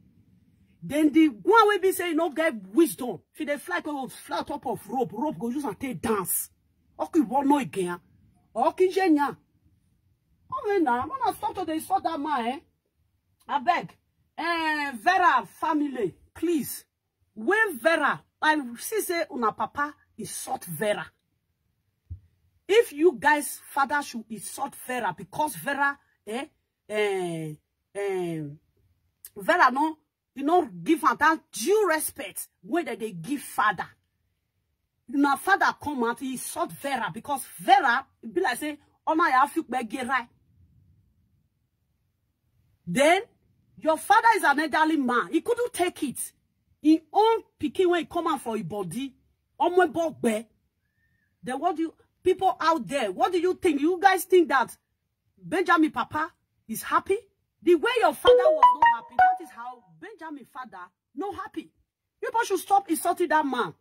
Then the one will be say no get wisdom. If they fly go fly top of rope, rope go use and take dance. Okay, one no again. Okay, genius. Oh man, now I'm gonna stop to the sort that man. Eh? I beg. Eh, Vera family, please. When Vera, I see say una papa insult Vera. If you guys father should insult Vera because Vera, eh, eh, eh, Vera no, you know, give her that due respect when they, they give father. Now father come out, he insult Vera because Vera be like say, "Oh my, I feel right." Then your father is an elderly man. He couldn't take it. He own picking when he come out for his body. Omo bogbe. Then what do you people out there? What do you think? You guys think that Benjamin Papa is happy? The way your father was not happy, that is how Benjamin father not happy. People should stop insulting that man.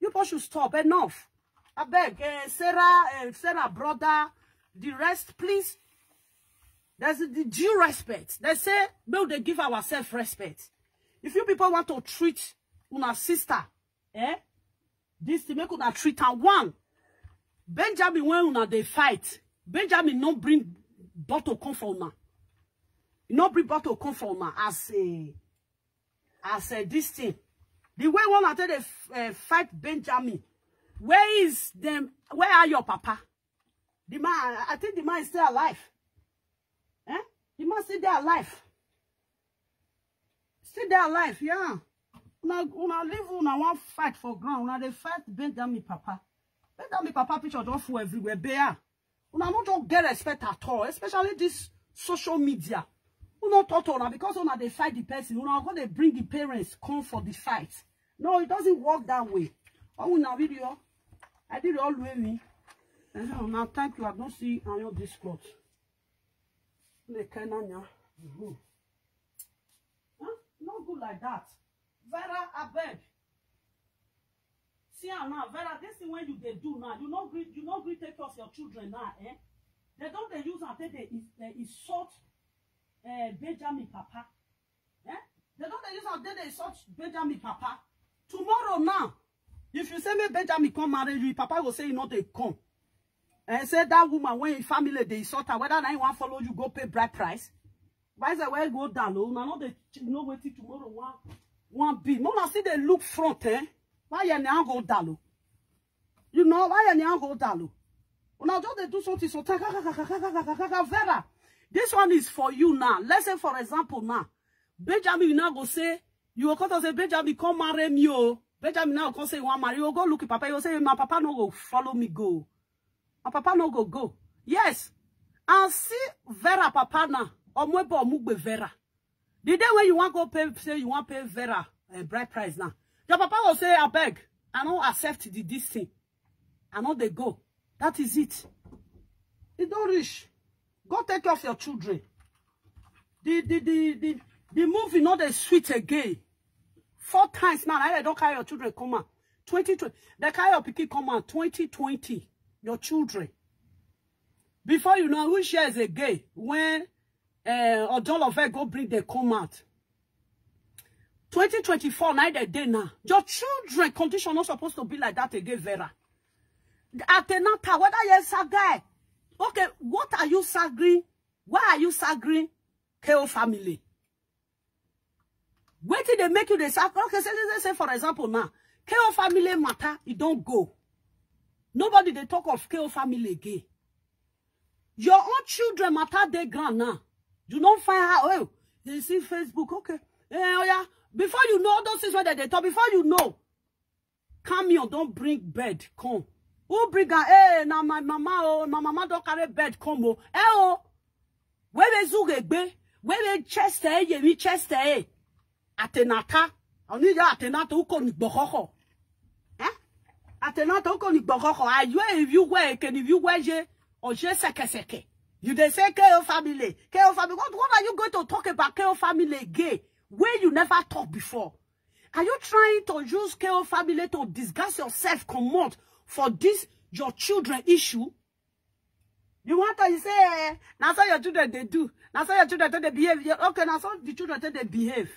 People should stop. Enough. I beg, uh, Sarah, uh, Sarah brother, the rest, please. There's the due respect. They say, no, they give ourselves respect. If you people want to treat una sister, eh? This to make una treat her one. Benjamin, when una they fight, Benjamin no bring bottle come for una. No bring bottle come for una as a as a this thing. The way one until they uh, fight Benjamin, where is them? Where are your papa? The man, I think the man is still alive. Eh? The man still there alive. Still there alive, yeah. Una, una live, una one fight for ground. Una they fight Benjamin papa. Benjamin papa picture don't fool everywhere. Bear. Una no just get respect at all, especially this social media. Who not talk to una because una they fight the person. Una go they bring the parents come for the fight. No, it doesn't work that way. Oh, una video. I did all way me. Uh-huh. Now thank you. I don't see any of this cloth. They can anya. Mm-hmm. Huh? Not good like that. Vera, I beg. See am now, Vera, this thing when you dey do now, you no gree, you no gree take care of your children now, eh? They don't they use and take they ins- they insult uh, Benjamin papa. Eh? They don't they use and take they insult Benjamin papa. Tomorrow now, if you say me Benjamin come marry you, papa will say you know they come. And say that woman when his family they insult her, whether na him wan follow you go pay bride price. Why is that where go down? Oh, now no they ch- no waiting tomorrow one one be. No, I see they look front, eh? Why you now go down? You know why you now go down? Una just they do something so taka taka taka taka taka taka Vera. This one is for you now. Let's say for example now, Benjamin now go say you go come to say Benjamin come marry me oh. Benjamin now come say you wan marry you go look at papa you go say my papa no go follow me go. My papa no go go. Yes, and see Vera papa now. Omwebo omugbe Vera. The day when you wan go pay say you wan pay Vera uh, bride price now, your papa go say abeg, I no accept the this thing. I no dey go. That is it. E don reach. Go take care of your children. The the the the, the movie no dey sweet again. Four times now, I don't carry your children come out. Twenty twenty, they carry your pikin come out. Twenty twenty, your children. Before you know, which years again when uh, Odolofe go bring the come out? twenty twenty-four, now the day now. Your children condition not supposed to be like that again, Vera. Atenata, whether yes, a guy. Okay, what are you sagring? Why are you sagring K O family? Wait till they make you the sack. Okay, say, say, say for example now, K O family matter, it don't go. Nobody they talk of K O family again. Your own children matter they ground now. You don't find how oh they see Facebook, okay. Eh, oh yeah. Before you know those things where they talk, before you know, Camion don't bring bed come. Who bring am? Hey, na my mama oh, my mama don't carry bed come oh. Eh oh, where we zugegbe, where we chest eh, ye we chest eh. Atenata, oni ya atenata uko ni gbokoko. Eh? Atenata uko ni gbokoko. Aywe if you wear, can if you wear je, or je seke seke. You they say K O family, K O family. What, what are you going to talk about K O family again? Where you never talk before? Are you trying to use K O family to disguise yourself, comot for this your children issue? You want to say, eh, na so your children they do. Na so your children take they behave. Yeah, okay, na so the children take they behave.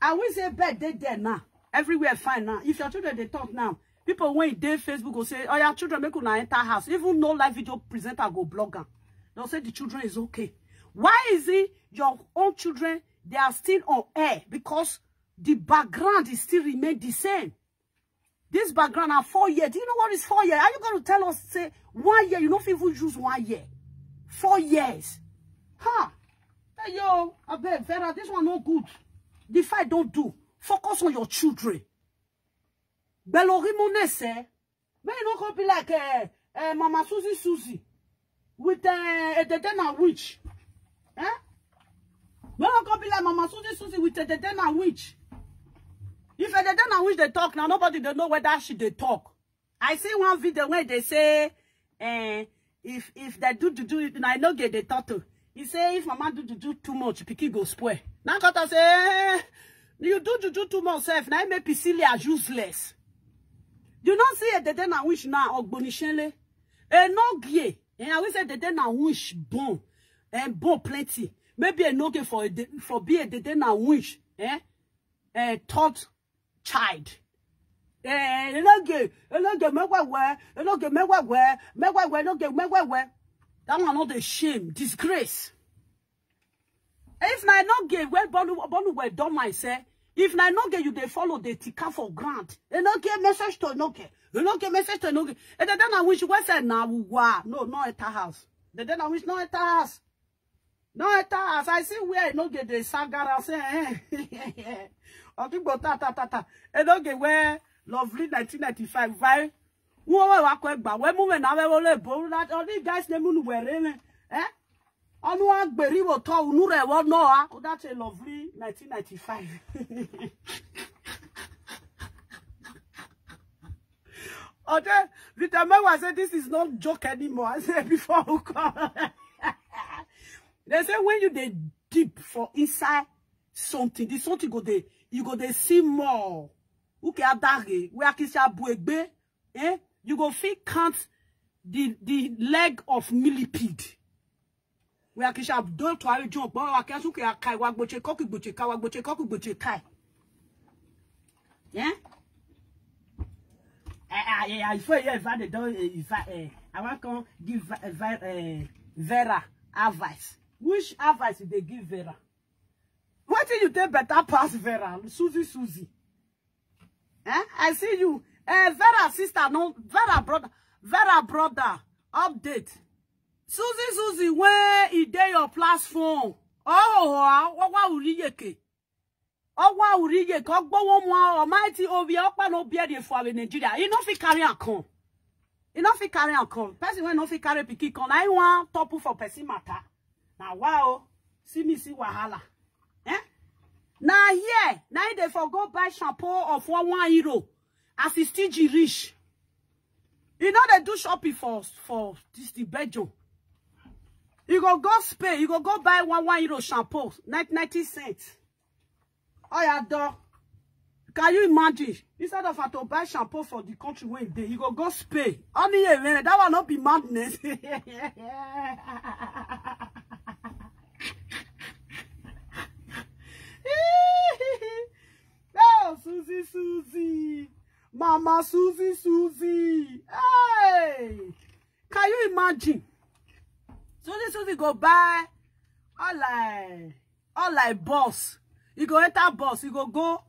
And we say bed dey there now. Everywhere fine now. If your children they talk now, people when they Facebook will say, "Oh, your children make una enter house." Even no live video presenter go blog am. They'll say the children is okay. Why is it your own children, they are still on air? Because the background is still remain the same. This background are four years. Do you know what is four years? Are you going to tell us, say, one year? You don't even use one year. Four years. Ha! Hey, yo, I beg, Vera, this one no good. The fight don't do. Focus on your children. Belorimo say, may you not go be like uh, uh, Mama Susie Susie with uh, a Dedena witch. Eh? May you not go be like Mama Susie Susie with a Dedena witch. If a Dedena witch they talk now, nobody don't know whether she they talk. I see one video where they say, eh, if if they do do do, I no get the turtle. He say if mama do do do too much, pikin go spoil. Now got to say, eh, you do do do too much self. Now make Pisilia useless. You not see a Dedena witch now, Ogbonishele. Eh, no gie. Eh, I will say Dedena witch bone. And bone plenty. Maybe a no get for a de- for be a Dedena witch. Eh? Eh, thought child. Eh, enoge, enoge, mewewe, enoge, mewewe, mewewe, enoge, mewewe. That one not a shame, disgrace. If na enoge, when Bonu, Bonu were done, I say, if na enoge, you they follow the tika for grant. Enoge, message to enoge. Enoge, message to enoge. And then I wish we say, na wa. No, no, at her house. The then I wish no at her house. No, at her house. I see where enoge, the sagara say, eh. Oki bo ta, ta, ta, ta. Enoge, where lovely nineteen ninety-five, why? Wọ́n wá kọ́ ẹgbà wẹ́ mú wẹ̀ náà wẹ́ wọlé bò ó láti ọdún guys ní múnú wẹ̀ rẹ́ mẹ́ ẹ́ ọdún wa gbèrí wò tọ́ ònú rẹ̀ wọ́n náà wá ó dá ṣe lovely nineteen ninety-five. Okay, Victor Mewa say this is not joke anymore. I say before who come. They say when you dey deep for inside something, this something go dey, you go dey see more. Uke adage, we akisha buegbe, eh? You go fit count the the leg of millipede. We akisha do to ari jump, but we akisha ke akai wa gboche koki gboche kai wa gboche koki gboche kai. Yeah? Eh, eh, eh, eh, before you ever dey don, eh, if I, eh, I wan come give Vi- eh, Vi- eh, Vera advice. Which advice did they give Vera? What did you take better pass Vera? Susie, Susie. Eh? I see you. Eh, Vera sister, no, Vera brother, Vera brother, update. Susie, Susie, where e dey your platform? Oh, oh, oh, what, what will you get? Ọwa uri ye ka ọgbọwọ mwa Almighty obi ọkpa no bear dey for Nigeria. You no fit carry am come. You no fit carry am come. Person wey no fit carry pikin come, na him wan topple for person matter. Na wa o. See me see wahala. Eh? Na here, na him dey for go buy shampoo of one one euro. As e stingy reach. You know they do shopping for for this the Belgium. You go go Spain, you go go buy one one euro shampoo, ninety, ninety cents. Oh yeah, dog. Can you imagine? Instead of her to buy shampoo for the country where they, you go go Spain. Only a minute. That one not be madness. Oh, Susie, Susie. Mama Susie, Susie. Hey. Can you imagine? Susie, Susie go buy all like all like boss. You go enter boss. You go go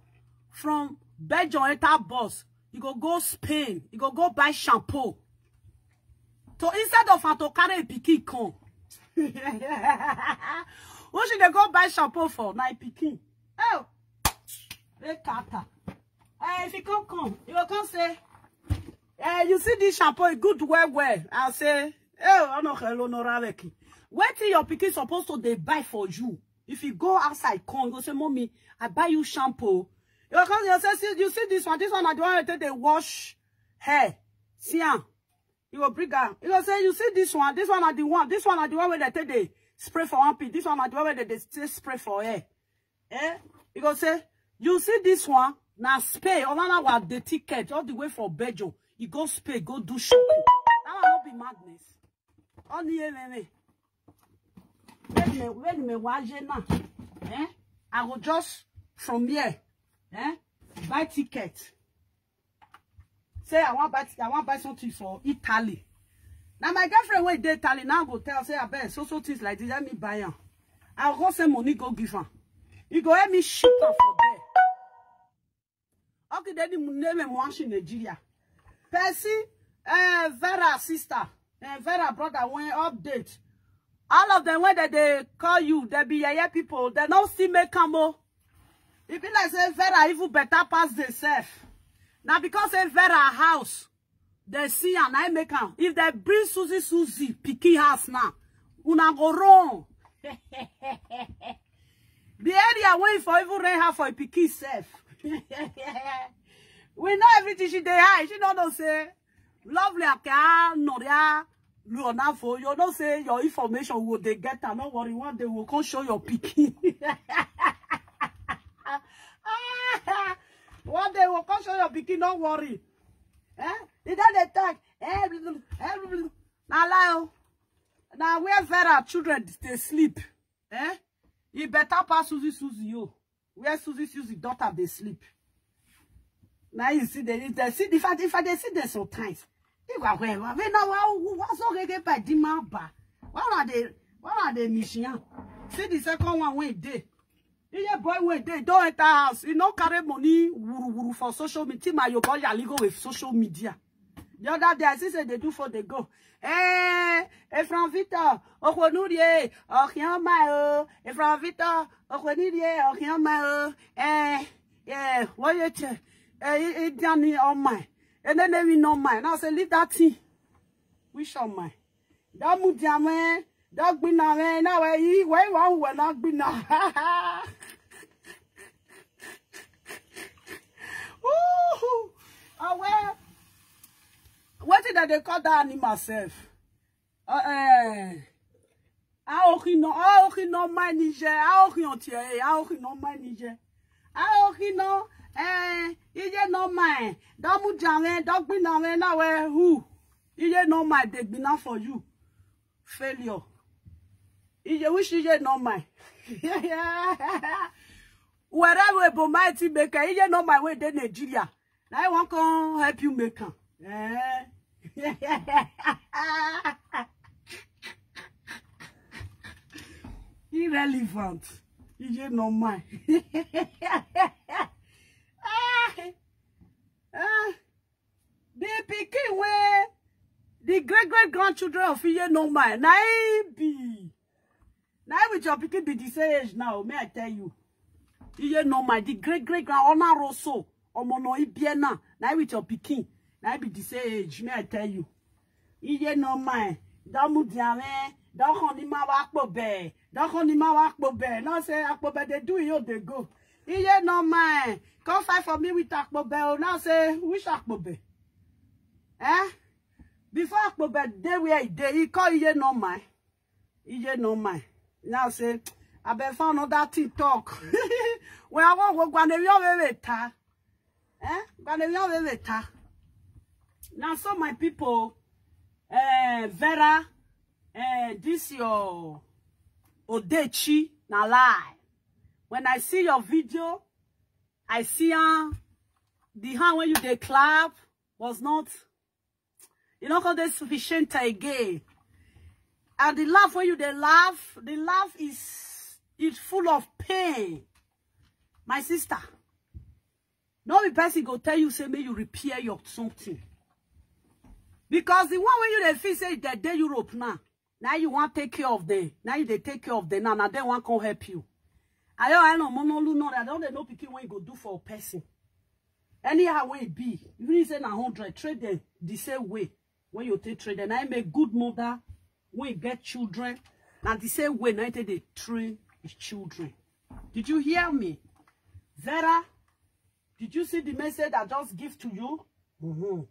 from Belgium enter boss. You go go Spain. You go go buy shampoo. So instead of her to carry a pikin come, who should they go buy shampoo for? Na a pikin. Oh, they kata. Eh, if you come come, you go come say, eh, you see this shampoo, it good well well. I say, oh, I no hello no raveki. Where till your pikin supposed to they buy for you? If you go outside, come, you go say, "Mommy, I buy you shampoo." You come, you say, "See, you see this one? This one, I don't want to take they wash hair." See am. You go bring am. You go say, "You see this one? This one are the one. This one are the one where they take they spray for one pit. This one are the one where they, they take spray for hair." Eh? You go say, You see this one? Now Spain, Olana was the ticket all the way from Belgium. He go Spain, go do shopping. That one not be madness. Only when me, when me watch now, eh? I go just from here, eh? Buy ticket. Say I want buy, I want buy something for Italy. Now my girlfriend wey dey Italy now go tell say, "Abeg, so so things like this, let me buy am." I go send money go give am. He go help me ship am for there. Okay, then the name and Nigeria. Percy, uh, Vera sister, and Vera brother when update. All of them when they, they call you, they be yeye people. They don't see make am o. E be like say Vera even better pass themselves. Now because say Vera house, they see and I make am. If they bring Susie Susie pikin house now, una go run. The area wey for even rent her for a pikin self. We know everything she dey hide. She no know say lovely aka noria luona for you know say your information will dey get am. No worry, one day we'll come show your pikin. One day we'll come show your pikin. No worry. Eh? E don dey talk. Eh, blah, blah, blah, blah. Na lie o. Na where Vera children dey sleep. Eh? E better pass Susie Susie o. Where Susie Susie daughter dey sleep. Now you see the, the see the fact if I dey see them sometimes. You go where where now wa wa so gege by the man ba. Why are they why are they mission? See the second one wey dey. The year boy wey dey don enter house. He no carry money wuru wuru for social media. My your boy yali go with social media. The other day I see say they do for they go. Eh, Efran Victor, Okwenurie, Okioma o. Efran Victor, Okwenurie, Okioma o. Eh, eh, what you che? Eh, Idiani on my. And then they will know mine. Now say leave that thing. Which on my? Don't move down, man. Don't be now, man. Now where you where you want will not be now. Ooh, oh well. Wetin dem dey call that animal sef? Uh, eh. Aohi no, aohi no mind nije, aohi on tie, aohi no mind nije. Aohi no, eh, ije no mind. Don't move down, man. Don't be now, man. Now where who? Ije no mind. They be now for you. Failure. Ije which ije no mind. Wherever Ebo mighty make ije no mind wey dey Nigeria. Now I wan come help you make am. Eh? Irrelevant. Ije no mind. Ah, ah. The pikin wey the great great grandchildren of Iye no mind. Na him be. Na him with your pikin be the same age now. May I tell you? Iye no mind. The great great grand honor Rosso. Omono Ibiena. Na him with your pikin. Na him be the same age. May I tell you? Iye no mind. Don't move down, eh? Don't honey my work, bobe. Don't honey my work, bobe. No say akpobe they do you they go. Iye no mind. Come fight for me with akpobe. Oh, now say which akpobe? Eh? Before akpobe dey where e dey, he call Iye no mind. Iye no mind. Now say I been found another thing talk. Well, I won't go gwanerio ta. Eh? Gwanerio ta. Now so my people, eh, Vera, eh, this your Odechi na lie. When I see your video, I see her, the hand when you dey clap was not, you know, cause they sufficient again. And the laugh when you dey laugh, the laugh is is full of pain. My sister, no be person go tell you say make you repair your something. Because the one wey you dey feel say they dey Europe now, now you wan take care of them. Now you dey take care of them now. Now they wan come help you. Ayo, I know, mono lu no, I don't know pikin wey you go do for a person. Anyhow wey e be, even if say na hundred, treat them the same way when you take treat them. Na him make good mother wey get children, na the same way na him take dey train his children. Did you hear me? Vera, did you see the message I just give to you? Mm-hmm.